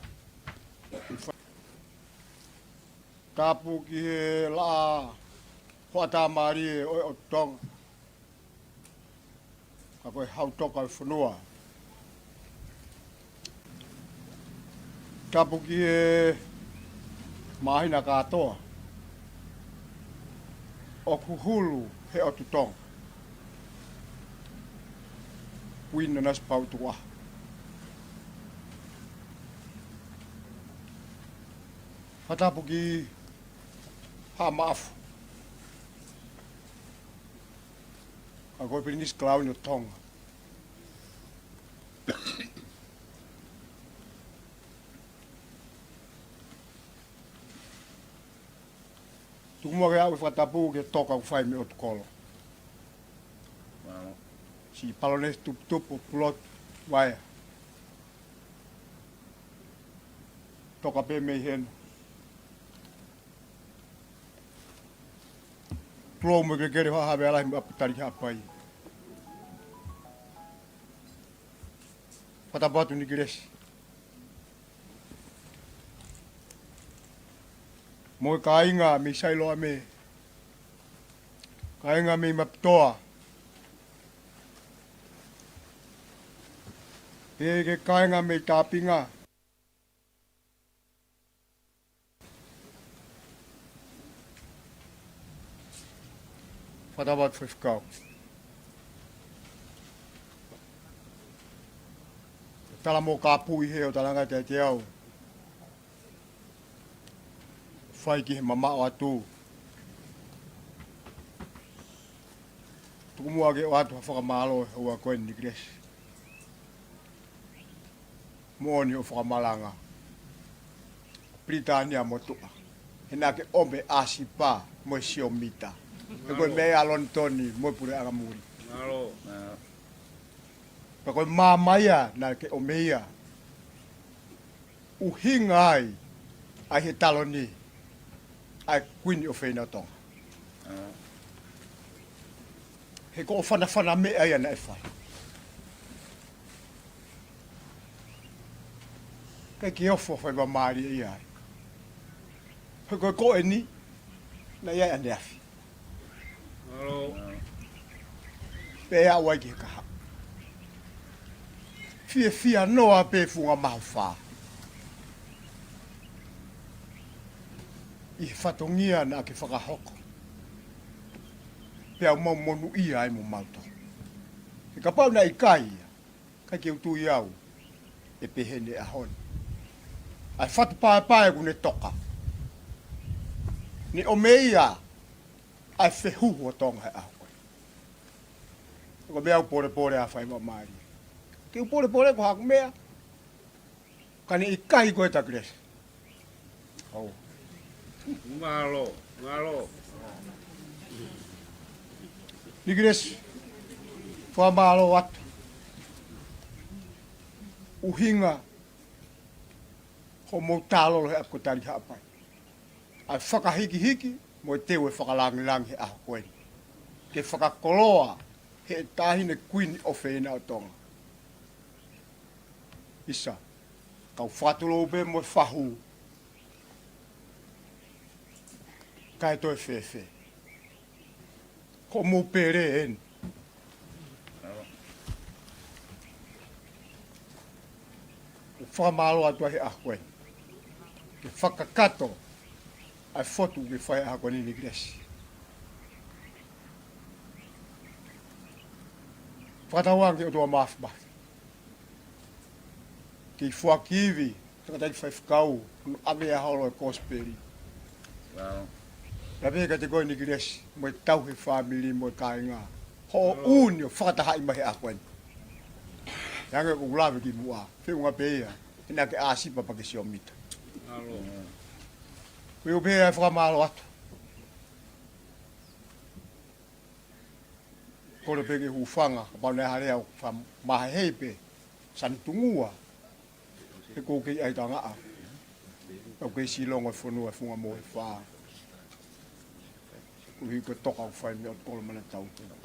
Tapu ki he laʻā hoʻatā mālie ʻo e ʻOtu Tonga. Ka ko e hau toka ʻo e fonua. Tapu ki he māhina kātoa ʻoku hulu he ʻOtu Tonga. Kuini Nanasipauʻu Tukuʻaho. Fakatapu ki Haʻa Maʻafu. Ka ko e Pilinisi Kalauni ʻo Tonga. Tuku muʻa ke aʻu e fakatapu ki he toka ʻoku fai mei ʻOtukolo. Siʻi Palōnesi Tuputupu, Pulotu Vaea. Toka pē mei heni. Tulou mo e kelekele ʻo Haʻa Havea Lahi mo ʻApatali Haʻapai. Fakatapu atu Nikilesi. Mo e kāinga mei Sailoame. Kāinga mei Mapitoa. Pea ki he kāinga mei Tāpinga. Fakatapu atu Faifekau. Tala mo kapu ʻi he ʻo talanga te te au. Fai ki he mamaʻo atu. Tuku muʻa ke ʻoatu ha fakamālō he ʻaho ko eni Nikilesi. Moʻoni hoʻo fakamalanga. Pilitānia motuʻa. He naʻa ke ʻomi ʻa Sipa mo e Siomita. He ko e meʻa ʻa Lonitoni mo e puleʻanga muli. Mālō. Pea ko e maama ia naʻa ke ʻomai ia. ʻUhinga ai, ʻa e taloni, ʻa e Kuini ʻofeina ʻo Tonga. He ko e fanafana meʻa ia naʻe fai. Kae ke ofo fai faingamālie ia ai. He ko e ko eni, naʻe ʻi ai ʻaneafi. Mālō. Pea ʻoku ʻi ai ki he kahaʻu. Fiefia noa pē funga mahofa. ʻI he fatongia naʻa ke fakahoko. Pea ʻoku mau monūʻia ai mo mautolu. He kapau naʻe ʻikai ia. Kae ke u tui au, ʻe pehē ni ʻaho ni. ʻA e fatu paepae kuo ne toka. Ne ʻomai ia, ʻa e fehuhu ʻo Tonga he ʻaho ko ē. Ko e meʻa ʻoku polepole ʻa fai faingamālie. Ke u polepole ko haku meʻa. Ka ne ʻikai ko e takilesi. ʻOu. Mālō, mālō. Nikilesi, fakamālō atu. ʻUhinga, hoʻomou talolo he ʻapi ko Tali Haʻapai. ʻA e fakahikihiki, mo e teu e fakalangilangi he ʻaho ko eni. Ke fakakoloa, he taʻahine Kuini ʻofeina ʻo Tonga. ʻIsa, kau fakatulou pē mo e fahu. Kae toe fēfē. Ko hoʻomou pele eni. ʻOku fakamālō atu ai he ʻaho ko eni. Ke fakakakato, ʻa e fotu ke fai ʻaho ko eni Nikilesi. Fakatauange ʻOtua Māfimafi. Ke foaki ivi, tangataʻeiki faifekau, ʻo ʻave ʻa e holo e kosipeli. Pea pehē kiate koe Nikilesi, mo e tauhi fāmili, mo e kāinga. Hoʻo ʻuni ʻo fakatahaʻi mai he ʻaho ko eni. He ʻoku ou lave ki muʻa, feʻunga pē ia, he naʻa ke ʻasi pē pea ke sio mita. Ko ia pē ʻa e fakamālō atu. Kole pē ke hūfanga, kapau naʻe ʻi ai ha lea ʻoku fakamahehei pē, sani tungua, he ʻoku ou kei ʻai tangaʻa. ʻOku kei silongo e fonua he funga mohefa. Koeʻuhi ko e toka ʻoku fai mei he ʻOtu Kolo Manatu Tautau.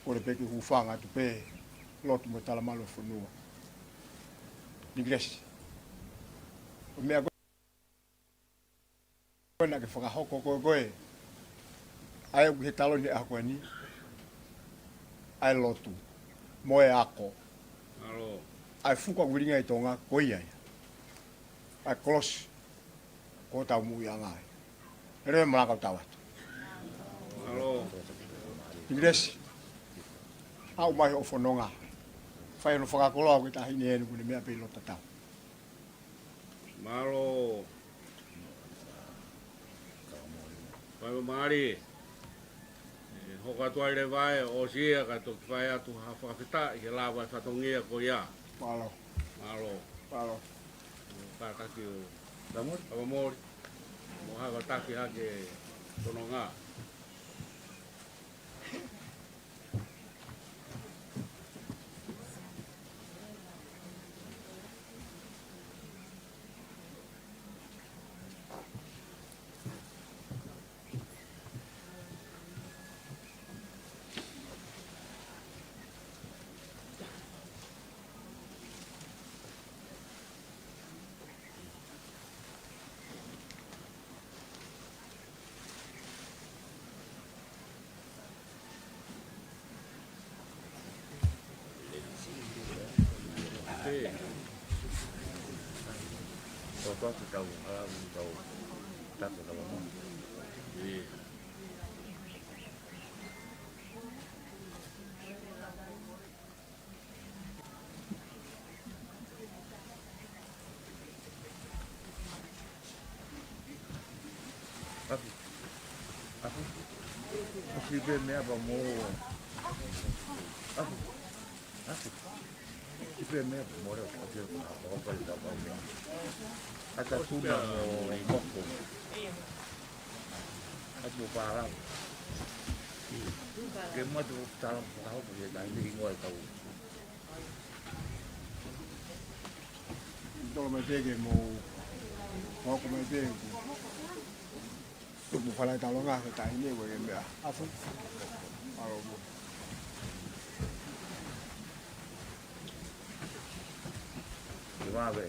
Kole pē ke hūfanga atu pē, lotu mo e talamalu e fonua. Nikilesi. Ko e meʻa ko ē naʻa ke fakahoko ko ē ko ē. ʻA ia ʻoku ʻi he taloni he ʻaho ko eni. ʻA e lotu. Mo e ako. ʻA e fuka ʻoku ʻikai ʻi Tonga ko ia ia. ʻA e kolosi. Ko e taumuʻa ia ʻa e ngaahi. He lele malanga ʻo tau atu. Nikilesi. ʻAu mai hoʻo fononga. Fai hono fakakoloa ʻo e taʻahine eni kuo ne meʻa pē ʻi loto tatau. Mālō. Fakamālō. ʻE, hoko atu ai leva ē, ʻosi ia ka toki fai atu ha fakafetaʻi ke lava e fatongia ko ia. Mālō. Mālō. Mālō. Kātaki ʻo. Fakamālō. Fakamālō. Mo ha kātaki hake fononga. Apu. Apu. Apu, siʻi pē meʻa pea mo. Apu. Apu. Siʻi pē meʻa pea mo leo. Apu, apu, apu, apu, apu. Ata tuna mo moko. Atu pala. Ke matu tala fakahoko he taimi hingoa e kau. Tolo mai pē ke mo hoko mai pē. Tupu fala e talonga he taimi ko e meʻa. Afu. Alo mo. Ke vave.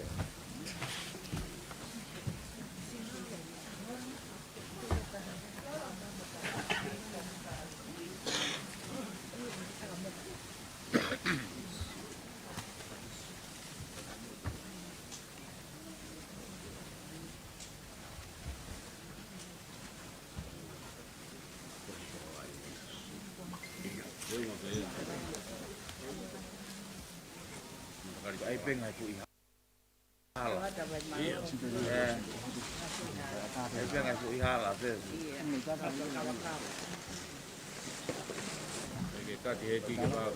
Ai penga ku iha. Hala. Ē. Ai penga ku iha hala, pē. Ke kati he tiki pau.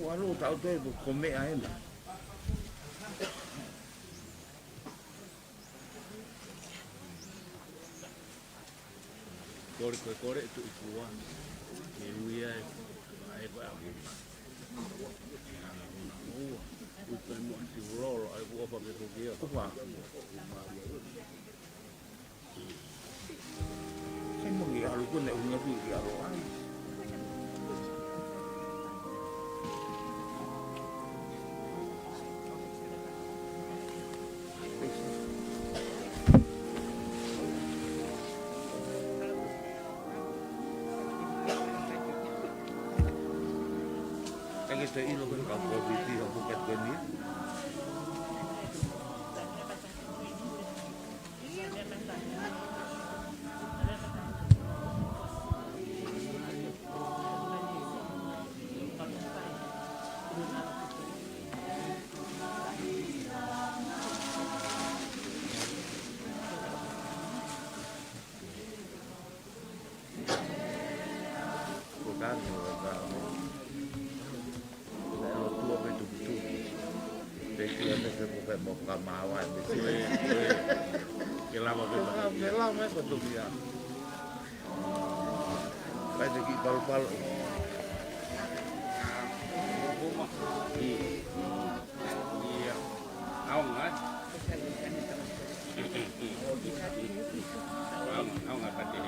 Ua lu tau te tu ko me ai na. Kole, kole, kole, tu i kua. Ke ui ai, ai ko au. Ua, ui pe mo ti lolo, ai kua pa ke ko kia. Kua. Sai mo ki alo ko ne unga tu ki alo ai. Ka ke te ʻilo ko e ka ko piti ha pukat ko ni. Ko ka ni o ka. Ko e lotu ʻo pē tukutuku. Pē ki ʻo ne pē mo pē mo ka mawa e pē. Ke lava pē mo. Ke lava e pē tuku ia. Kai te ki palupalu. Ia. Aonga. Aonga, aonga pate.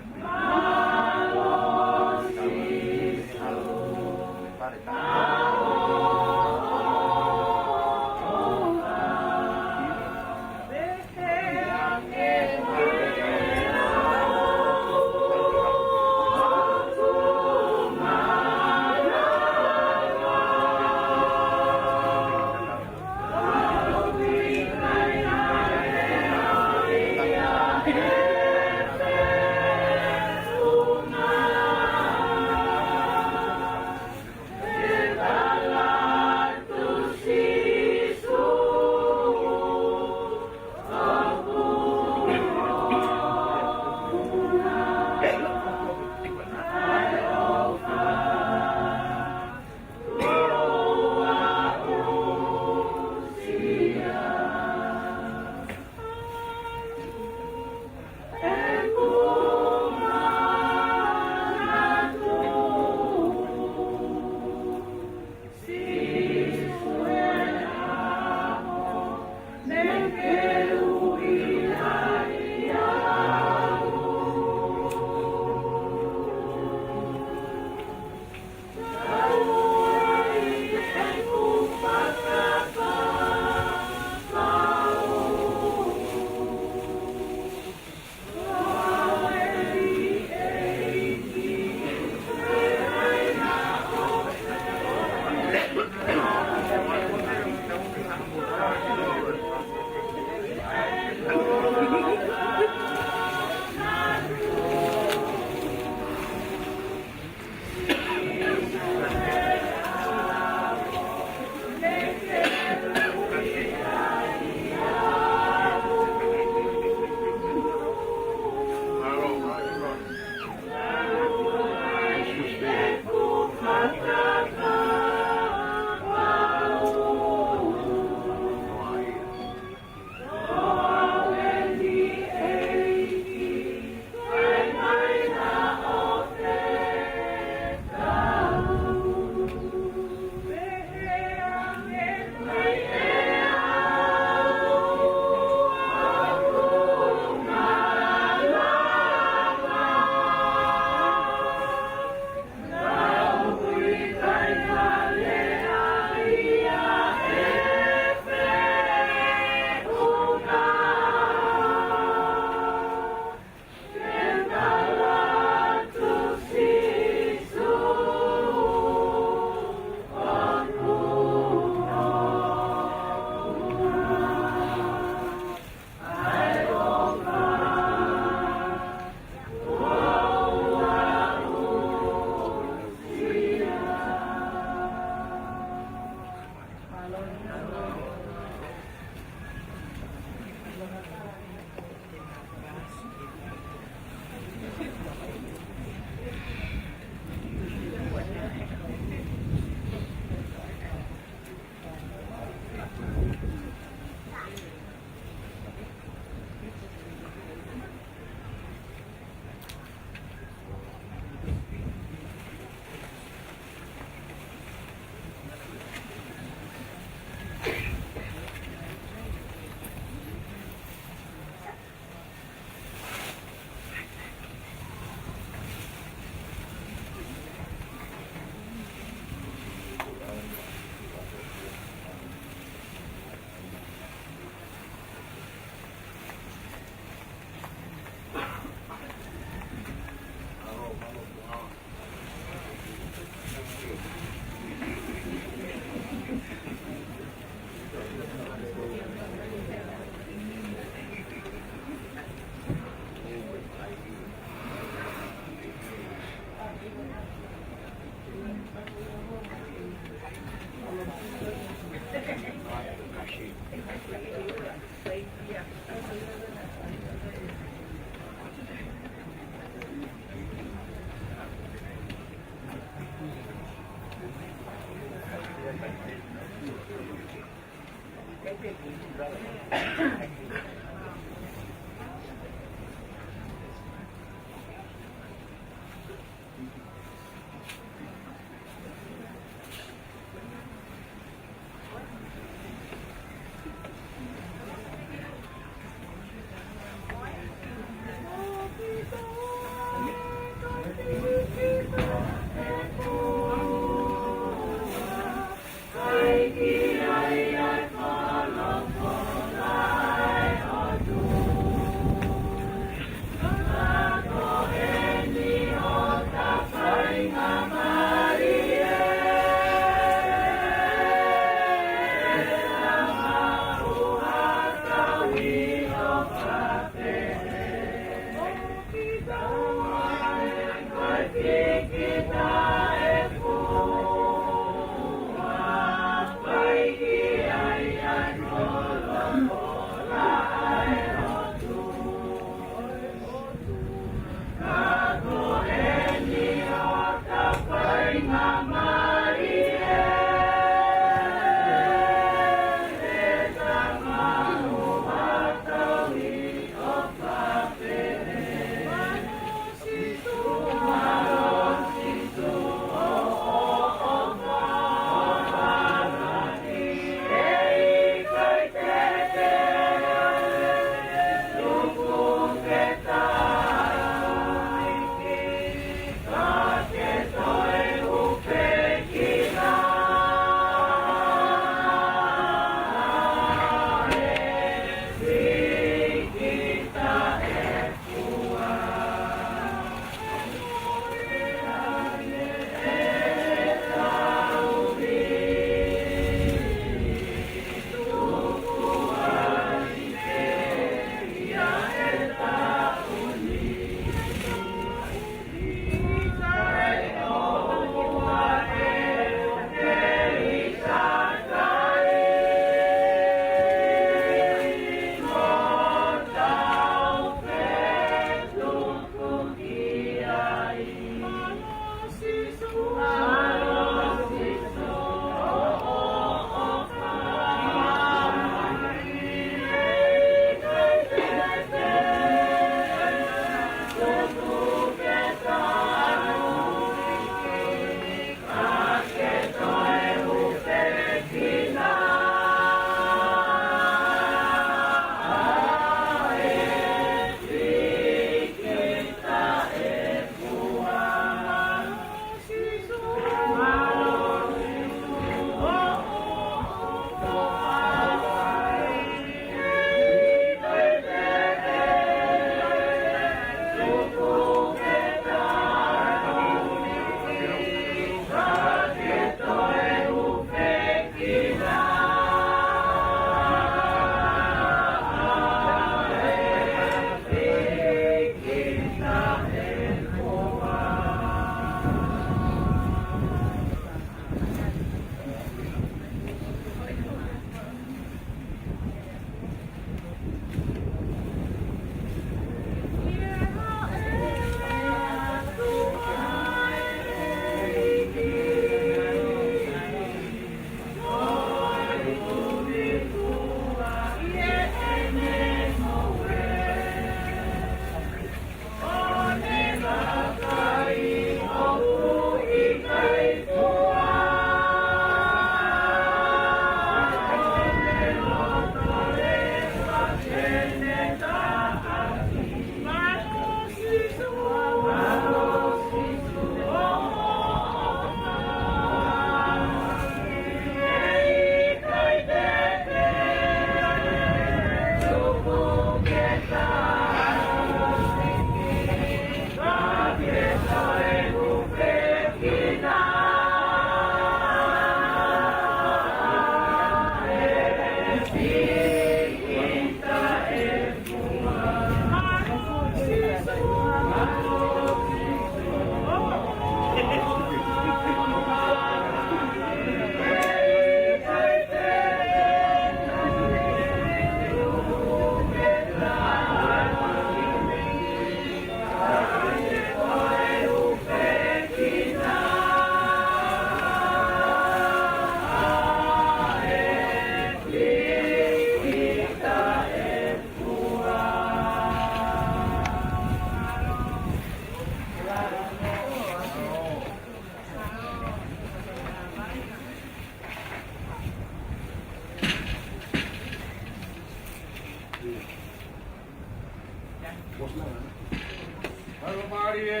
Alo mālie,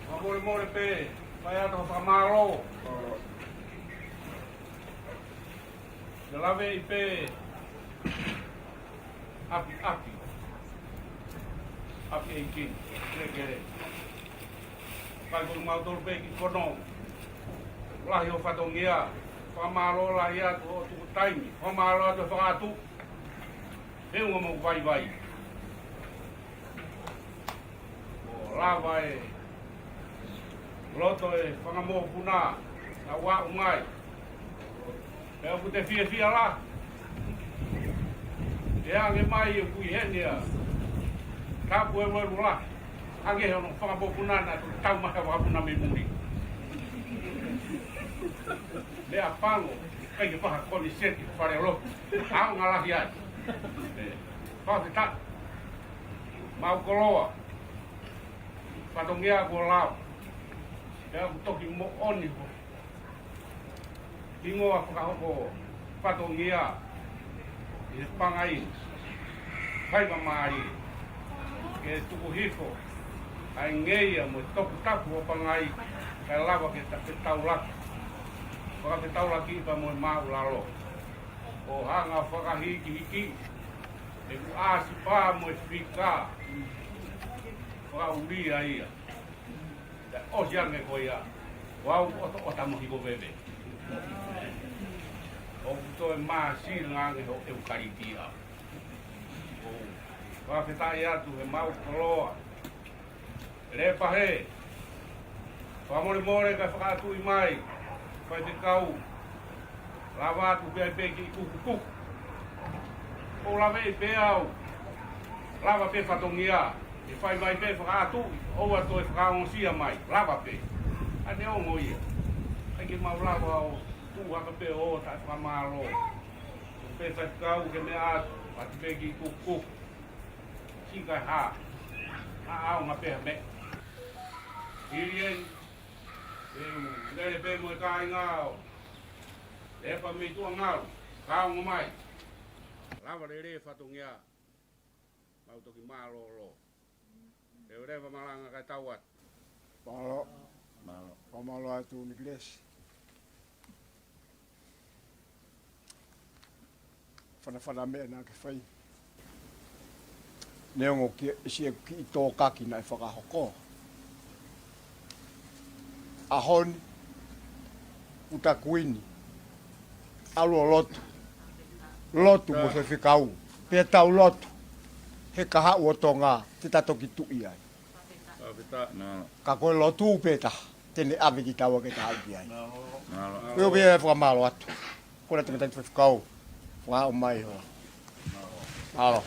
fakamolemole pē, fai atu ha fakamālō. Ke laveʻi pē ʻapiʻapi. ʻApi ʻeiki, kelekele. Kai ko mautolu pē ki kono. Lahi ʻo fatongia. Fakamālō lahi atu ʻo tuku taimi. Fakamālō atu ʻo fakaʻatu. He ua mau vaivai. ʻO lava e loto e fanga mokopuna, naʻa ʻomai. Pea ʻoku te fiefia la. ʻE ange mai ʻoku ʻi heni ʻa Tapueluelu la. Ange he ono fanga mokopuna naʻa tau mai ha mokopuna mei muli. Meʻapango, kai ke paha koniseti, fale lotu. ʻAonga lahi ai. ʻE, fakafetaʻi. Mau koloa. Fatongia kuo lau. Pea ʻoku toki moʻoni ko hingoa fakahoko fatongia ʻi he Pangai. Fai māmālie. Ke tuku hifo ʻa e ngeia mo e toputapu ʻo Pangai, kae lava ke ta-, ke taulaki. Fakafetaulaki pea mo e māʻulalo. ʻO hanga fakahikihiki ʻeku ʻasi pā mo e fika. Fakaʻulia ia. Pea ʻosi ange ko ia, ʻoku ou ʻotoʻota mo hiko veve. ʻOku toe māsila ange ho ʻEukalitia. ʻOku fakafetaʻi atu he mau koloa. Lēpahē, fakamolemole kae fakaʻatuʻi mai, faifekau. Lava atu pē ai pē kiʻi kukukuku. ʻOku ou laveʻi pē au. Lava pē fatongia. ʻE fai mai pē fakaʻatu, ʻoua toe fakaongosia mai. Lava pē. ʻA e ongo ia. ʻAi ke mau lava ʻo tuʻu hake pē ʻo taʻefakamālō. Pē faifekau ke meʻa atu, ʻatu pē kiʻi kukukuku. Sika hā. Haʻaonga pē ha meʻa. Hili eni, ʻe u lele pē mo e kāinga ʻo Lepa mei Tuʻangalu, ka ongo mai. Lava lelei fatongia. Mau toki mālōlō. ʻE u leva malanga kae tau atu. Mālō. Mālō. Fakamālō atu Nikilesi. Fanafana meʻa naʻa ke fai. Neongo ke ʻi ai e kiʻi tōkaki naʻe fakahoko. ʻAho ni, ʻuta kuini, ʻalu ʻo lotu. Lotu mo e faifekau. Pea tau lotu. He kahaʻu ʻo Tonga, te ta toki tuʻi ai. Ka ko e lotu pē taha, te ne ʻave kitaua ke ta aʻu ki ai. Mālō. Ko ia pē e fakamālō atu. Ko e tangata faifekau. Fakaʻomai ho. Mālō.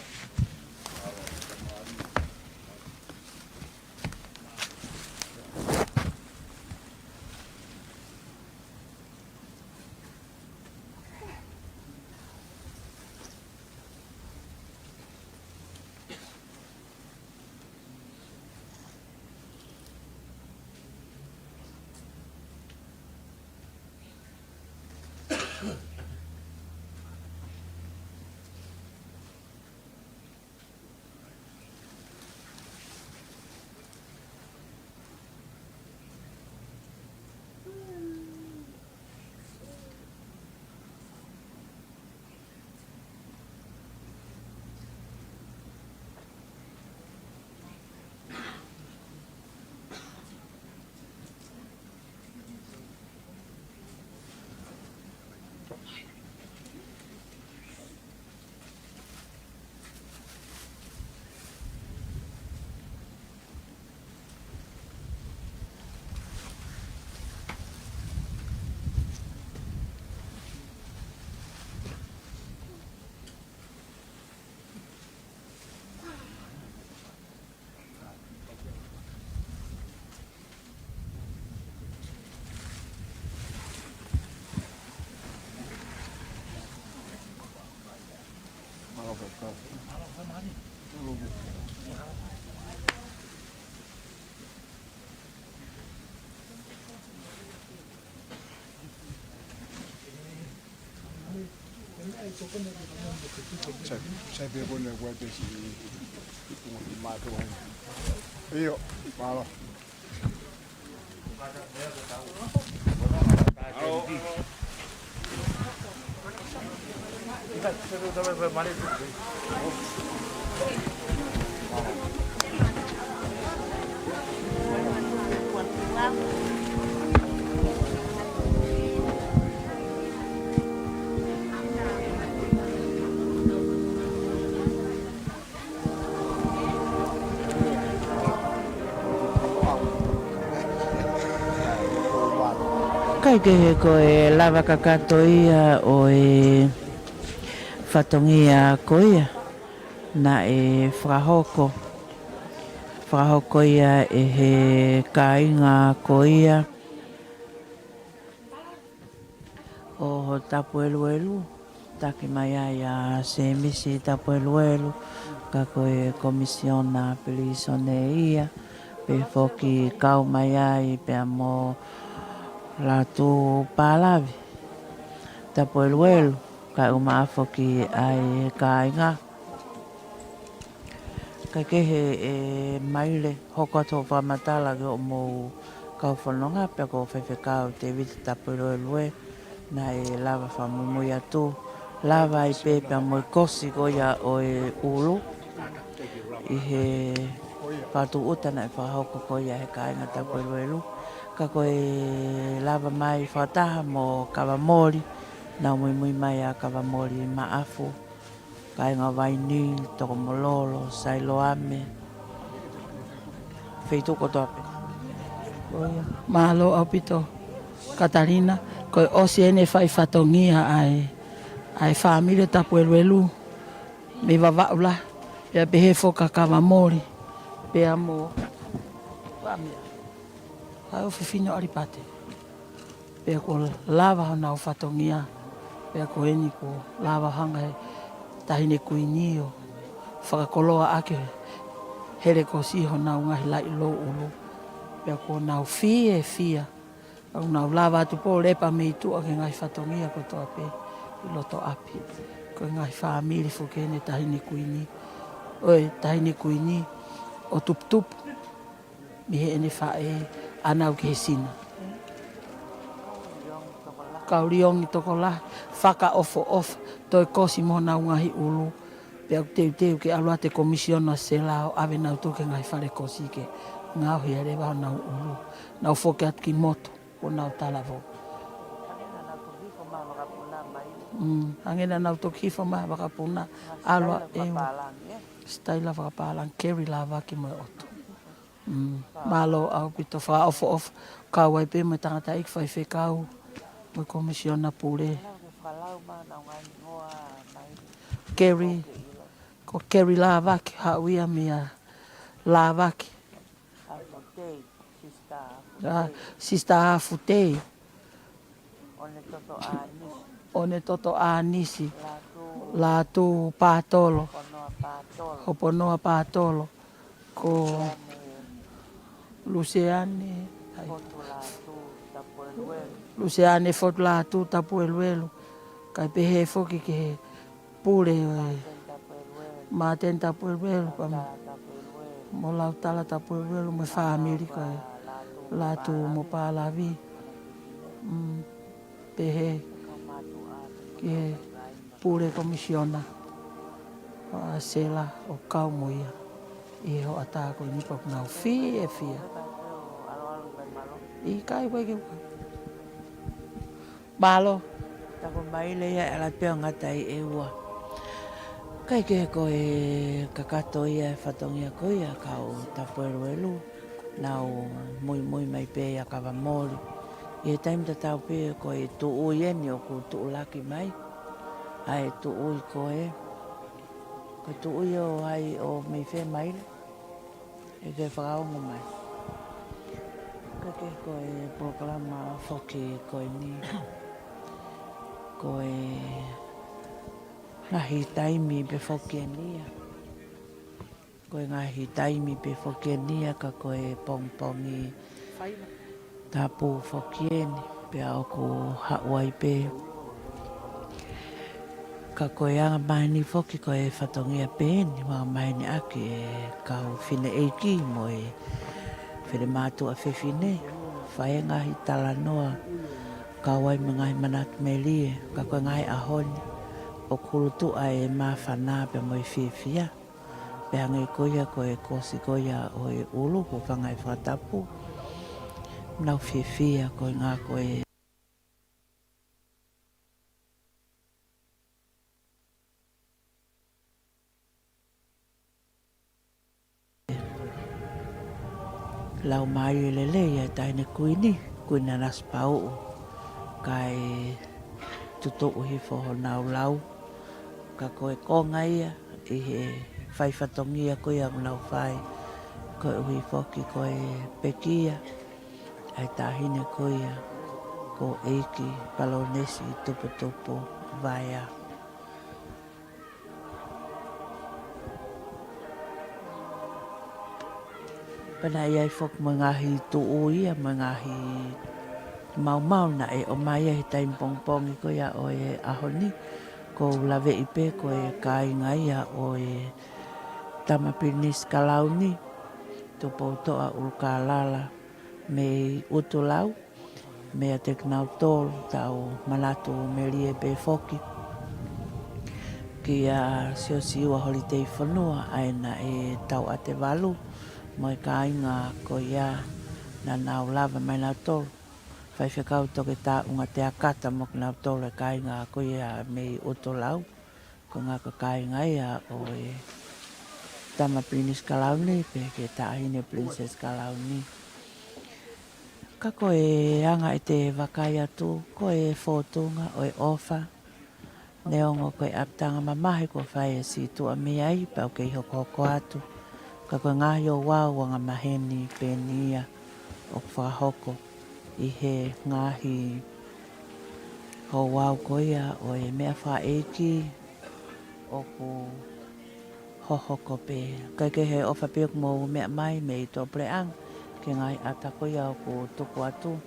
Sai, sai pē ko ena ua te si mātou ai. ʻIo, mālō. Kae kehe, ko e lava kakato ia ʻo e fatongia ko ia naʻe fakahoko, fakahoko ia ʻe he kāinga ko ia ʻo Tapueluelu, taki mai ai ʻa Semisi Tapueluelu, ka ko e Komisiona Pilīsone ia, pea foki kau mai ai pea mo Lātū Pālavi Tapueluelu, kae ʻumaʻā foki ʻa e kāinga. Kae kehe, ʻe Maile, hoko atu hoʻo fakamatala ki hoʻomou kau fononga pea ko Faifekau Tēvita Tapueluelu ē, naʻe lava fakamuimui atu, lava ai pē pea mo e kosi ko ia ʻo e ʻulu ʻi he fakatūʻuta naʻe fakahoko ko ia he kāinga Tapueluelu. Ka ko e lava mai fakataha mo Kavamoli, naʻe muimui mai ʻa Kavamoli Maʻafu, kāinga Vaini, Tokomololo, Sailoame, feituʻu kotoa pē. Ko ia. Mālō ʻaupito, Katalina, ko e ʻosi eni e fai fatongia ʻa e, ʻa e fāmili ʻo Tapueluelu, mei Vavaʻu lahi, pea pehē foki kia Kavamoli, pea mo, ʻa e meʻa, ʻa e ʻofefine ʻo ʻAlipate. Pea kuo lava honau fatongia, pea ko eni kuo lava hanga he Taʻahine Kuini ʻo fakakoloa ʻaki he lekosi honau ngaahi laʻi louʻulu. Pea kuo nau fiefia, ʻo nau lava atu pē ʻo lepa mei tuʻa ki he ngaahi fatongia kotoa pē ʻi loto ʻapi. Ko e ngaahi fāmili foki eni Taʻahine Kuini, ʻo e Taʻahine Kuini ʻo Tuputupu, mei heʻene faʻē ʻo nau ki he Sina. Kau liongi tokolahi, fakaʻofoʻofa, toe kosi mo honau ngaahi ʻulu, pea ʻoku teuteu ke ʻalu atu e Komisiona Sela ʻo ʻave nautolu ki he ngaahi fale kosi ke ngaohi ai leva honau ʻulu. Nau foki atu ki motu, kuo nau talavou. Mm, hangē naʻa nau toki hifo mai vakapuna, ʻalu ʻa e sitaila fakapālangi, Keri Lavaki mo e ʻOtu. Mm, mālō ʻaupito, fakaʻofoʻofa, kau ai pē mo e tangataʻeiki faifekau, mo e Komisiona Pule. Keri, ko Keri Lavaki, haʻu ia meia Lavaki. ʻA, Sisitā Afutei. ʻOnetoto ʻAnisi. Lātū Pātolo. Hoponoa Pātolo. Ko Luseane, ai, Luseane Fotulātū Tapueluelu. Kae pehē foki ki he pule ʻo e Māteni Tapueluelu, pea mo Lautala Tapueluelu, mo e fāmili ko ē, Lātū mo Pālavi. Mm, pehē ki he pule Komisiona ʻa Sela ʻo kau mo ia ʻi he hoʻatā ko eni, pea ʻoku nau fiefia. ʻIkai, ʻikai ke u Mālō. Tapu mai leva ia ʻe ala pē ʻo ngata ai ʻe ua. Kae kehe, ko e kakato ia e fatongia ko ia kau Tapueluelu, nau muimui mai pē ʻia Kavamoli. ʻI he taimi tatau pē ko e tuʻi eni ʻoku tuʻulaki mai. ʻA e tuʻi ko ē, ko e tuʻi ʻo hai, ʻo mei fē mai leva? ʻE ke fakaongo mai. Kae kehe, ko e polokalama foki ko eni, ko e ngaahi taimi pē foki eni ia. Ko e ngaahi taimi pē foki eni ia, ka ko e pongipongi tapu foki eni, pea ʻoku haʻu ai pē. Ka ko e anga maheni foki ko e fatongia pē eni, anga maheni ʻaki e kau fineʻeiki mo e finemātuʻa fefine, fai e ngaahi talanoa, kau ai mo e ngaahi manatu melie, ka ko e ngaahi ʻaho ni, ʻoku hulutuʻa e māfana pea mo e fiefia. Pea hangē ko ia ko e kosi ko ia ʻo e ʻulu, ko e fanga e fakatapu. Nau fiefia ko e ngā ko e lau mai e lelei ʻa e taʻahine kuini, Kuini Nanasipauʻu, kae tutuʻu hifo honau lau. Ka ko e konga ia, ʻi he fai fatongia ko ia ʻoku nau fai, koeʻuhi foki ko e pekia ʻa e taʻahine ko ia, ko ʻEiki Palōnesi Tuputupu Vaea. Pea naʻe ʻi ai foki mo e ngaahi tuʻu ia, mo e ngaahi maumau naʻe ʻomai ia he taimi pongipongi ko ia ʻo e ʻaho ni, ʻoku ou laveʻi pē ko e kāinga ia ʻo e Tama Pilinisi Kalauni, Tupoutoʻa ʻUlukālala mei ʻUtulau, meiate kinautolu, tau manatu melie pē foki kia Siosiua Holiteifonua, ʻa ia naʻe tauʻatevalu, mo e kāinga ko ia naʻa nau lava mai nautolu. Faifekau Toketā ʻUngateakata mo kinautolu e kāinga ko ia mei ʻUtulau. Ko e ngaahi kāinga ia ʻo e Tama Pilinisi Kalauni, pea ki he Taʻahine Pilinisesi Kalauni. Ka ko e anga ʻete vakai atu, ko e fōtunga ʻo e ʻofa, neongo ko e ʻapitanga mamahi kuo fai e sītuʻa mei ai, pea ʻoku kei hokohoko atu. Ka ko e ngaahi ouau anga maheni pē eni ia ʻoku fakahoko ʻi he ngaahi ouau ko ia ʻo e meʻa fakaʻeiki ʻoku hohoko pē. Kae kehe, ʻofa pē ʻoku mou meʻa mai mei tuʻapuleʻanga ki he ngaahi ʻata ko ia ʻoku tuku atu.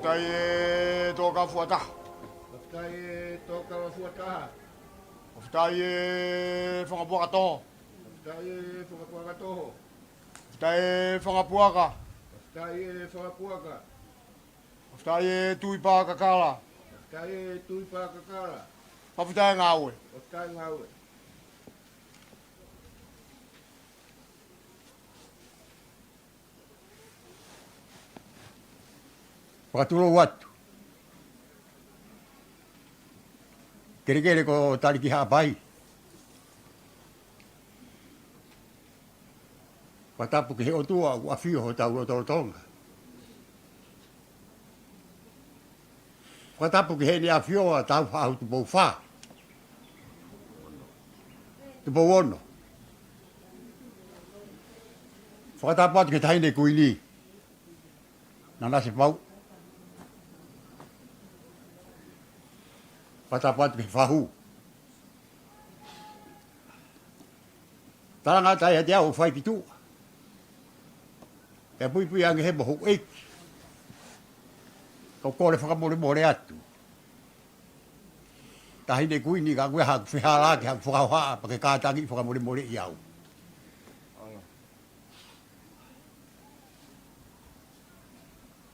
Fakafetaʻi e Tokanga Fuataha. Fakafetaʻi e Tokanga Fuataha. Fakafetaʻi e Fanga Puaka Toho. Fakafetaʻi e Fanga Puaka Toho. Fakafetaʻi e Fanga Puaka. Fakafetaʻi e Fanga Puaka. Fakafetaʻi e Tuʻi Pakakala. Fakafetaʻi e Tuʻi Pakakala. Fakafetaʻi e ngāue. Fakafetaʻi e ngāue. Fakatulou atu. Kelekele ko Taliki Haʻapai. Fakatapu ki he ʻOtua ʻoku ʻafio hotau lotolotonga. Fakatapu ki Heʻene ʻAfio ʻa Taufaʻahi Tupou Fā. Tupou Ono. Fakatapu atu ki he Taʻahine Kuini Nanasipauʻu. Fakatapu atu ki he fahu. Talangata ia te au ʻo fai ki tuʻa. Pea puipui ange he mohu ʻeiki. ʻOku ou kole fakamolemole atu. Taʻahine Kuini, ka ʻoku ʻi ai haʻaku fehālaaki, haʻaku fakahohaʻa, pea ke kātaki fakamolemoleʻi au.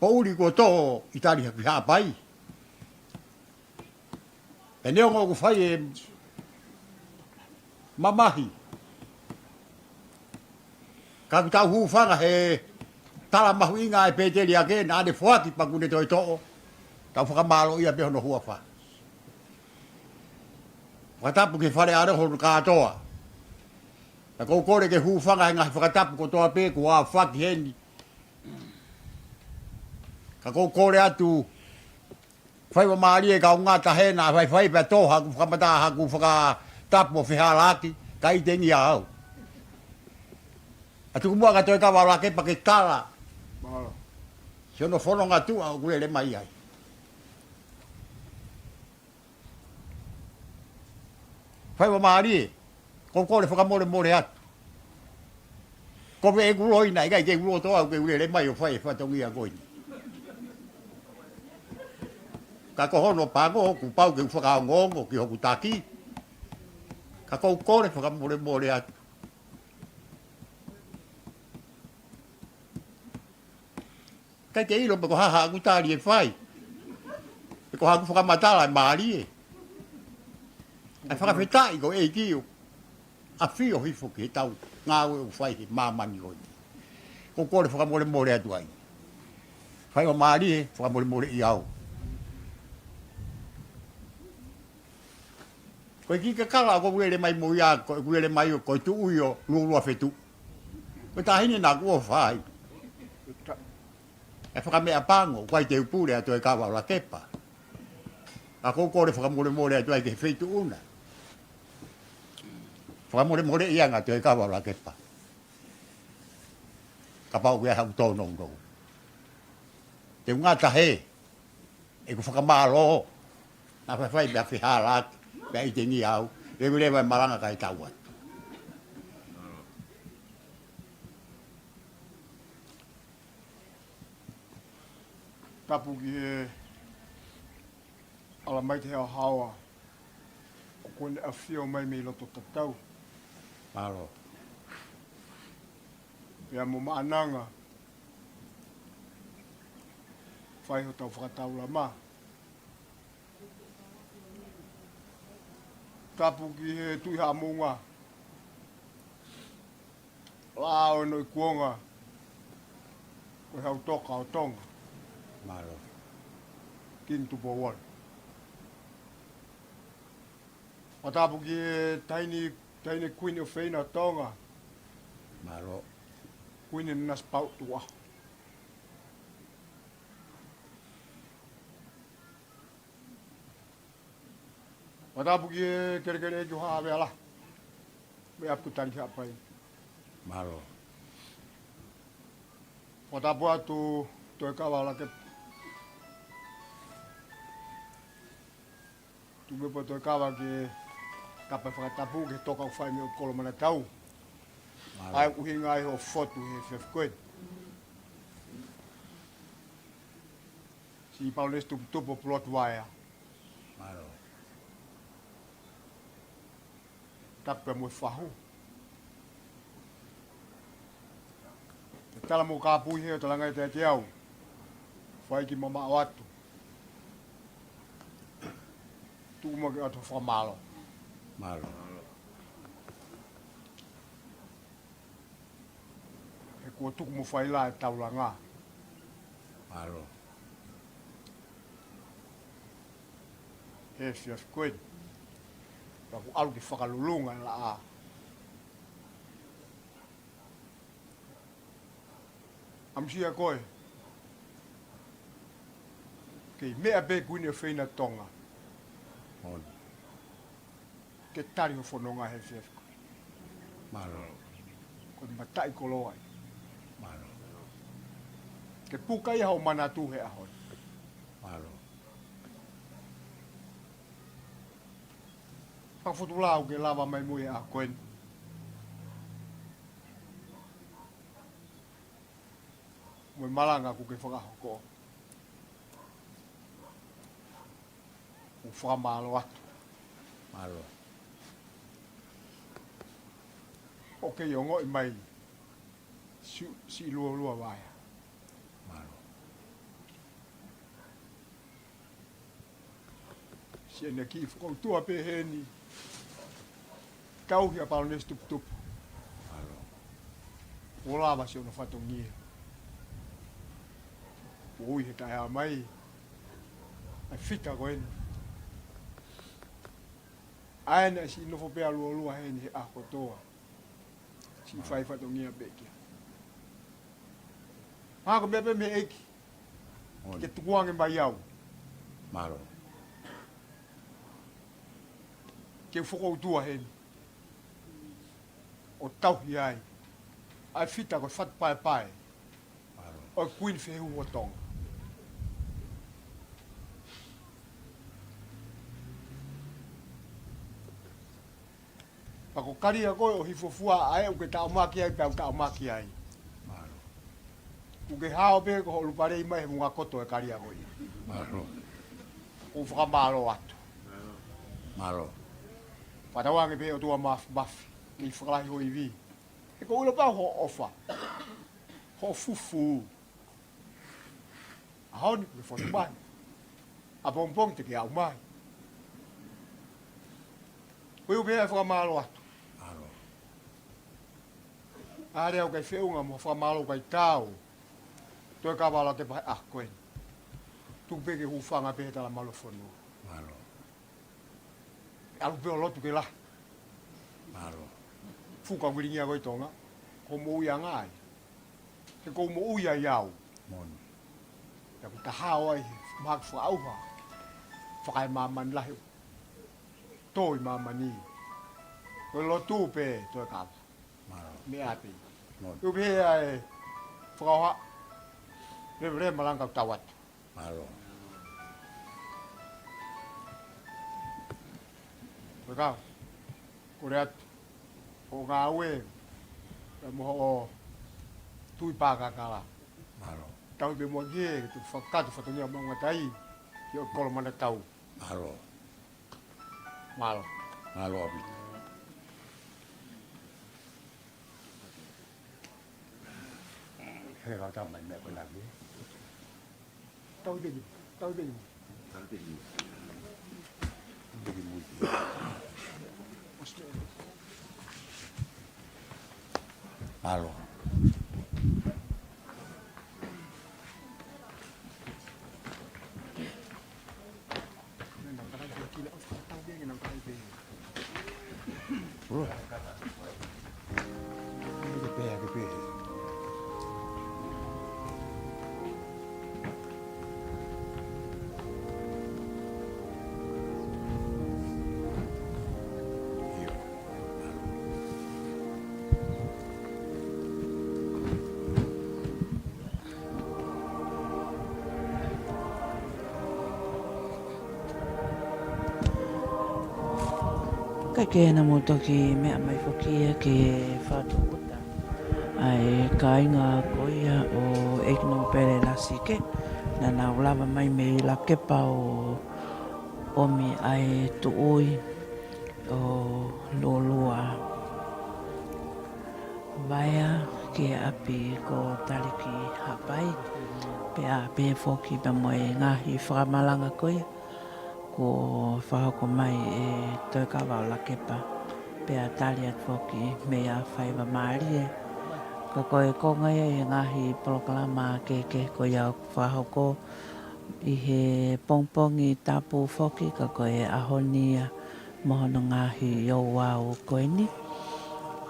Poʻuli kuo tō ʻi tali haku Haʻapai. Pea neongo ʻoku fai e mamahi, ka ʻoku tau hūfanga he tala mahuʻinga ʻa e Pēteliake naʻa ne foaki pea kuo ne toe toʻo. Tau fakamālōʻia pē hono huafa. Fakatapu ki he Fale ʻAlo hono kātoa. Pea ʻoku ou kole ke hūfanga he ngaahi fakatapu kotoa pē kuo aofaki heni. Ka ʻoku ou kole atu, fai ʻo mālie, ka ʻoku ngata hena, faifai pea tō haku fakamata, haku fakatapu ʻo fehālaaki, ka ʻi tengia au. ʻA tuku muʻa kia Toekava ʻAlo Lakepa ke tala. Mālō. Siʻono fononga tuʻa ʻoku lele mai ai. Fai ʻo mālie, ʻoku ou kole fakamolemole atu. Ko e ʻeku loi naʻe ʻikai ke u loto au ke u lele mai ʻo fai e fatongia ko eni. Ka ko hono pango, kuo pau ke u fakaongoongo ki hoku taki. Ka ʻoku ou kole fakamolemole atu. ʻIkai ke ʻilo pe ko e hā haʻaku tali ʻe fai. Pe ko haʻaku fakamatala ʻe mālie. ʻAi fakafetaʻi ko e ʻEiki ʻoku ʻafio hifo ki heʻetau ngāue ʻoku fai he māmani ko eni. ʻOku ou kole fakamolemole atu ai. Fai ʻo mālie, fakamolemoleʻi au. Ko e kiʻi kakala ʻoku lele mai mo ia, ko e lele mai ʻo ko e tuʻu ʻi ʻo lulua fetuʻu. Ko e taʻahine naʻa ku ʻofa ai. ʻE fakameʻapango, ʻoku ʻi ai e tēpile ʻa Toekava ʻAlo Lakepa. Ka ʻoku ou kole fakamolemole atu ai ki he feituʻu na. Fakamolemoleʻi ange ʻa Toekava ʻAlo Lakepa. Kapau ʻoku ʻi ai haʻaku tōnounou. Te u ngata he ʻeku fakamālō. Naʻa faifai pea fehālaaki, pea ʻi tengia au. Leveleva e malanga kae tau atu. Tapu ki he ʻAlamaite Haohaoa, ʻoku ne ʻafio mai mei loto tatau. Mālō. Pea mo Maʻananga, fai hotau fakataulama. Tapu ki he Tuʻi Haʻamounga, Laʻā ʻo e Noʻi Kuonga, ko e Hau Toka ʻo Tonga. Mālō. Kingi Tupou Ua. Fakatapu ki he Taʻahine, Taʻahine Kuini ʻOfeina ʻo Tonga. Mālō. Kuini Nanasipauʻu Tukuʻaho. Fakatapu ki he Kelekele ʻEiki ʻo Haʻa Veala. Meʻa ʻapi ko Tali Haʻapai. Mālō. Fakatapu atu Toekava ʻAlo Lakepa. Tuku meʻa pē Toekava ke kapa fakatapu ki he toka ʻoku fai mei ʻOtukolomanatau. Mālō. ʻA ia ʻoku ʻuhinga ai hoʻo fotu he efiafi ko eni. Siʻi Palōnesi Tuputupu ʻo Pulotu Vaea. Mālō. Tapu pea mo e fahu. Te tala mo kapui he ʻo talangai te te au. Fai ki mamaʻo atu. Tuku mo ke ʻoatu fakamālō. Mālō. He kuo tuku mo fai lā e taulanga. Mālō. He efiafi ko eni. Pea kuo ʻalu ke fakalulunga e laʻā. ʻAmusia koe. Kei meʻa pē Kuini ʻOfeina Tonga. Moʻoni. Ke tali hoʻo fononga he efiafi ko eni. Mālō. Ko e mataʻikoloa ia. Mālō. Ke puka ia hoʻo manatu he ʻaho ni. Mālō. Fakafotulā ʻoku ke lava mai mo ia he ʻaho ko eni. Mo e malanga kuo ke fakahoko. ʻOku fakamālō atu. Mālō. ʻOku kei ongoʻi mai siʻi, siʻi lualua vaea. Mālō. Siʻene kiʻi fokoutua pē heni. Tauhi ʻa Palonesi Tuputupu. Mālō. Kuo lava siʻono fatongia. Kuo ui he taʻeʻaho mai ʻa e fita ko eni. ʻA ena siʻi nofo pē ʻa lualua heni he ʻaho kotoa. Siʻi fai fatongia pē kia. Hā ko e meʻa pē mei he ʻEiki. Moʻoni. Ke tukuange mai au. Mālō. Ke u fokoutua heni. ʻO tauhi ai ʻa e fita ko e fatu paepae. Mālō. ʻO e Kuini Fehuhu ʻo Tonga. Pea ko Kalia ko ē ʻoku hifofua ai, ʻoku ke taʻomaki ai, pea u taʻomaki ai. Mālō. ʻOku ke hao pē ko hoʻo ʻulu palei mai he vunga koto ʻo e kalia ko ia. Mālō. ʻOku ou fakamālō atu. Mālō. Fakatauange pē ʻOtua Māfimafi, ke fakalahi ho ivi. He ʻoku ou ʻilo pau hoʻo ʻofa. Hoʻo fufū. ʻAho ni kuo ke fonu mai. ʻApongipongi te ke aʻu mai. Ko ia pē ʻa e fakamālō atu. Mālō. ʻA e lea ʻoku ʻikai feʻunga mo e fakamālō ʻoku ʻikai taau. Toe kava la ke pahe ʻaho ko eni. Tuku pē ke hūfanga pē he talamalu ʻo e fonua. Mālō. ʻAlu pē ʻo lotu ke lahi. Mālō. Fuka vilingia ko ē ʻi Tonga. Ko e moʻuiʻanga ia. He ʻoku ou moʻui ai au. Moʻoni. Pea ʻoku ta hao ai he mahaki fakaʻauha. Fakaemāmani lahi. Tō ʻi māmani. Ko e lotu pē toe kava. Mālō. Meʻa pē. Moʻoni. ʻOku pehē ʻa e fakaʻauha. Lele malanga kau tau atu. Mālō. Toe kava. Kole atu hoʻo ngāue. Pea mo hoʻo tui pakakala. Mālō. Tau pē mo kie, ke tu fakatu fatongia maʻungatai. Ki ʻo kolo mana tau. Mālō. Mālō. Mālō ʻaupito. He kau tau mai meʻa ko ena ki. Tau teki, tau teki. Tau teki. Tau teki mui. Mālō. Kae kehe naʻa mou toki meʻa mai foki ia ki he fatu ʻuta ʻa e kāinga ko ia ʻo ʻEiki Nōpele Lasike, naʻa nau lava mai mei Lakepa ʻo ʻomi ʻa e tuʻui ʻo Lualua Vaea ki he ʻapi ko Taliki Haʻapai. Pea pehē foki pea mo e ngaahi fakamalanga ko ia kuo fakahoko mai ʻe Toekava ʻo Lakepa. Pea tali atu foki meia Faiva Mālie. Ka ko e konga ia ʻi he ngaahi polokalama kehekehe ko ia ʻoku fakahoko ʻi he pongipongi tapu foki, ka ko e ʻaho ni ia mo hono ngaahi ouau ko eni.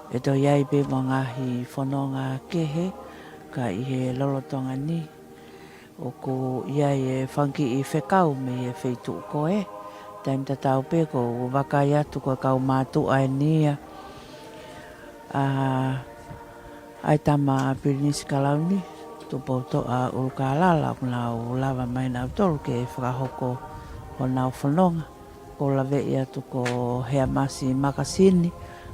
ʻE toe ʻi ai pē mo e ngaahi fononga kehe, ka ʻi he lolotonga ni ʻoku ʻi ai e fanga kiʻi fekau mei he feituʻu ko ē. Taimi tatau pē ʻoku ou vakai atu ko e kau mātuʻa eni ia ʻa, ʻa e tama Pilinisi Kalauni, Tupoutoʻa ʻUlukālala, ʻoku nau lava mai nautolu ke fakahoko honau fononga. ʻOku ou laveʻi atu ko Heamasi Makasini,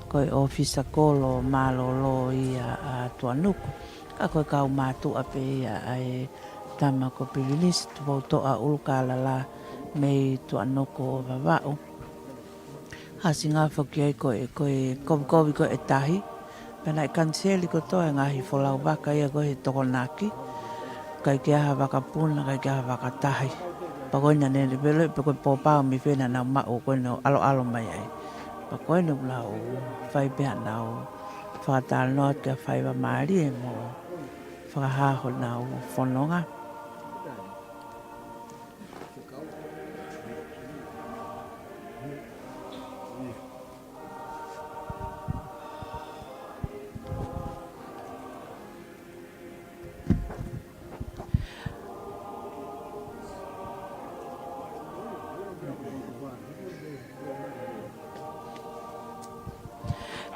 ko e ʻōfisa kolo mālōlō ia ʻa Tuʻanuku. Ka ko e kau mātuʻa pē ia ʻa e tama ko Pilinisi Tupoutoʻa ʻUlukālala mei Tuʻanuku ʻo Vavaʻu. Haʻasinga foki ai ko e, ko e kovikovi ko e tahi. Pea naʻe kaniseli kotoa e ngaahi folau vaka ia ko e Tokonaki. ʻIkai ke ʻi ai ha vakapuna, ʻikai ke ʻi ai ha vakatahi. Pea ko ena naʻe lele pē ko e pōpao mei fē naʻa nau maʻu ko ena ʻo ʻaloʻalo mai ai. Pea ko ena kuo nau fai pē haʻanau fakatalanoa ki he faiva mālie mo fakahā honau fononga.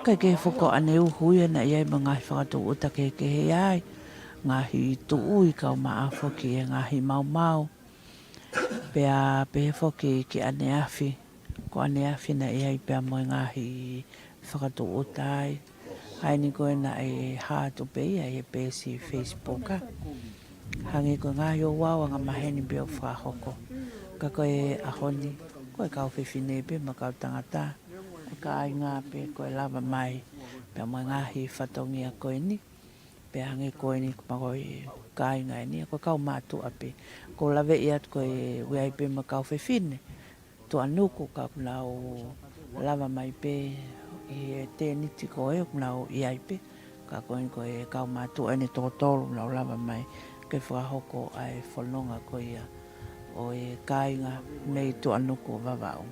Kae kehe foki ko ʻaneuhu ia naʻe ʻi ai mo e ngaahi fakatūʻuta kehekehe ai, ngaahi tuʻi kaumaʻa foki e ngaahi maumau. Pea pehē foki ki ʻaneafi, ko ʻaneafi naʻe ʻi ai pea mo e ngaahi fakatūʻuta ai. ʻA eni ko ē naʻe hā atu pē ia ʻi he peesi Facebook, ā. Hangē ko e ngaahi ouau angamaheni pē ʻoku fakahoko. Ka ko e ʻaho ni, ko e kau fefine pē mo e kau tangata, ko e kāinga pē ko ē lava mai, pea mo e ngaahi fatongia ko eni. Pea hangē ko eni ko e kāinga eni, ko e kau mātuʻa pē. ʻOku ou laveʻi atu ko e ʻi ai pē mo e kau fefine Tuʻanuku ka ʻoku nau lava mai pē ʻi he tēniti ko ē ʻoku nau ʻi ai pē. Ka ko eni ko e kau mātuʻa eni toko tolu ʻoku nau lava mai ke fakahoko ʻa e fononga ko ia ʻo e kāinga mei Tuʻanuku ʻo Vavaʻu.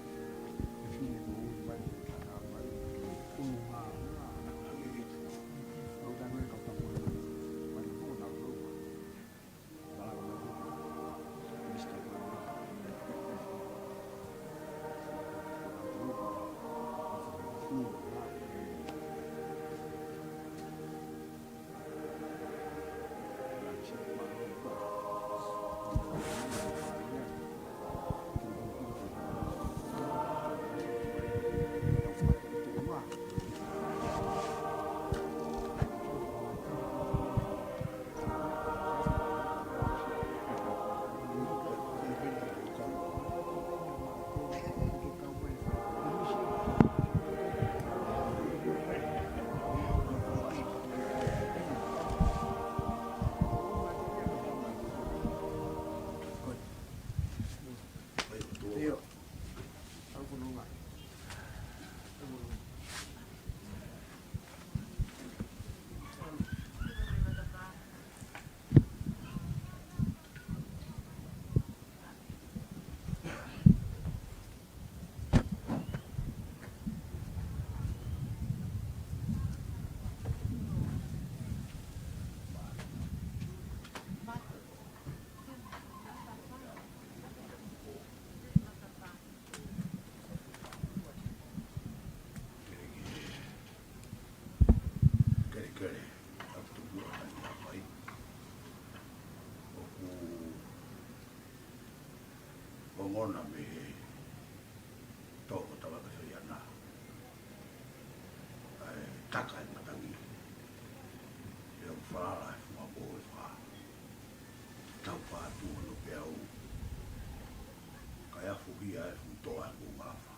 Kelekele, ʻa e tuʻunga ʻa e mafai. ʻOku ongona mei he toko tava ka feiana. ʻA e taka e matangi. ʻE au falala he funga pō ʻe fā. Tau pātu ono pē au. Kae afuhia e futoa ʻo e ngalafa.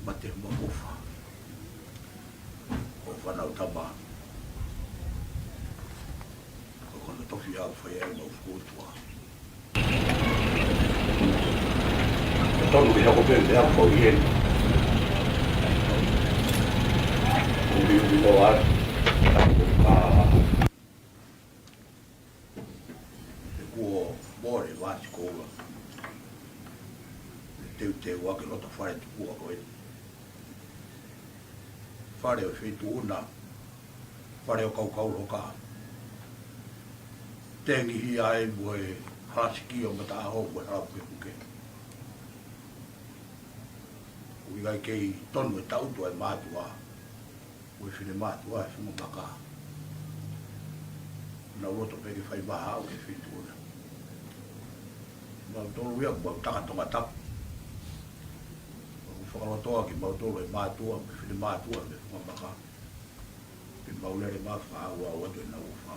Mate mo ʻofa. ʻO fānau tama. ʻO kono tofi au fai ai mau futua. Tonu ke hoko pē te au kau ien. Umi umi mo ar. Ā. He kuo mole vati koula. He teuteu ake loto fale tukua ko ē. Fale ʻo e feituʻu na. Fale ʻo kaukau loka. Tengi hia ai mo e halasiki ʻo mataʻaho mo e halapukepuke. ʻOku ʻikai kei tonu e tautu ʻa e mātuʻa. Ko e finemātuʻa ʻa e funga maka. Nau loto pē ke fai mahaʻu ki he feituʻu na. Mautolu ia, mau taka Tonga Tapu. Mau fakalotoa kimautolu ʻe mātuʻa, ko e finemātuʻa ʻa e funga maka. Ke mau lele mai fakaʻauʻau atu ʻenau ʻofa.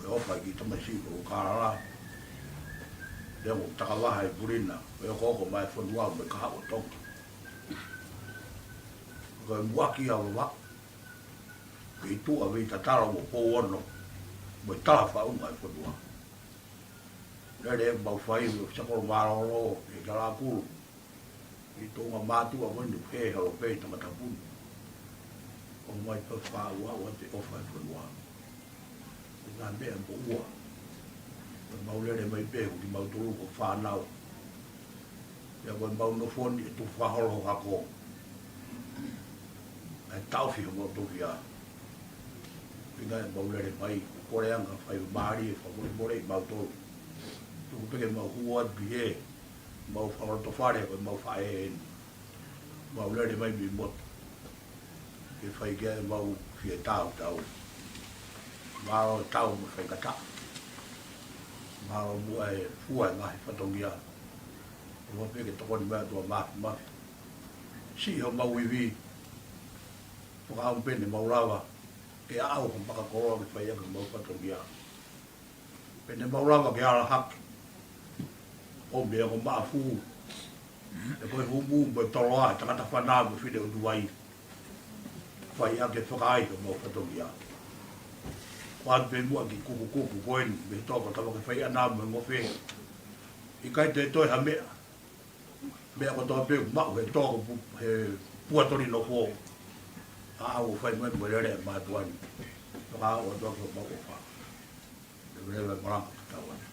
Ko e ʻofa ki he tamasiʻi ko Kalala. Lea mo Takavaha ʻi Pulina, ko e okooko mai fonua mo e kahaʻu ʻo Tonga. Ko e muʻaki ʻa Vavaʻu, ko e ʻi tuʻa Veitatalo mo Pouono, mo e tala faʻunga e fonua. Lele ʻemau fai mo e ʻofisa kolo mālōlō, ʻi Kalakulu. ʻI Tonga mātuʻa ko eni he halo pē tangata puni. ʻOmai pē fakaʻauʻau ʻa e ʻofa e fonua. Ko e ngaahi meʻa mo ua. Ko ʻemau lele mai pē ko kimautolu ko e fānau. Pea ko ʻemau nofo ni ʻe tuku fakaholo hako. ʻE taʻofi homau tofiʻa. Ko e ngaahi ʻemau lele mai, ko e kole ange ha faingamālie, fakamolemole ʻimautolu. Tuku pē ke mau hū atu ki he mau fakalotofale, ko ʻemau faʻē eni. Mau lele mai mei motu. Ke fai ki ai ʻemau fie tautau. Mālō e tau mo e faingataʻa. Mālō muʻa e fua e ngaahi fatongia. ʻOfa pē ke tokoni mai ʻa e ʻOtua Māfimafi. Siʻi homau ivi. Fakaʻamu pē ne mau lava ke aʻu ha makakoloa ke fai ʻaki homau fatongia. Pea ne mau lava ke ala hake. ʻO meʻa ko Maʻafu. ʻE ko e humu mo e toloa, tangata fanā mo Fineʻutuʻai. Fai ʻaki e fakaʻaiʻai homau fatongia. Ko atu pē muʻa ki Kukukuku ko eni, mei he toko tava ke fai ʻana mo e ngofe. ʻIkai toe toe ha meʻa. Meʻa kotoa pē maʻu he toko pu-, he pua toli nofo. ʻA au ʻo fai mai mo e lele e mātuʻa ni. Toka au ʻo toki ʻo mau ʻofa. Lele e malanga ki tau ane.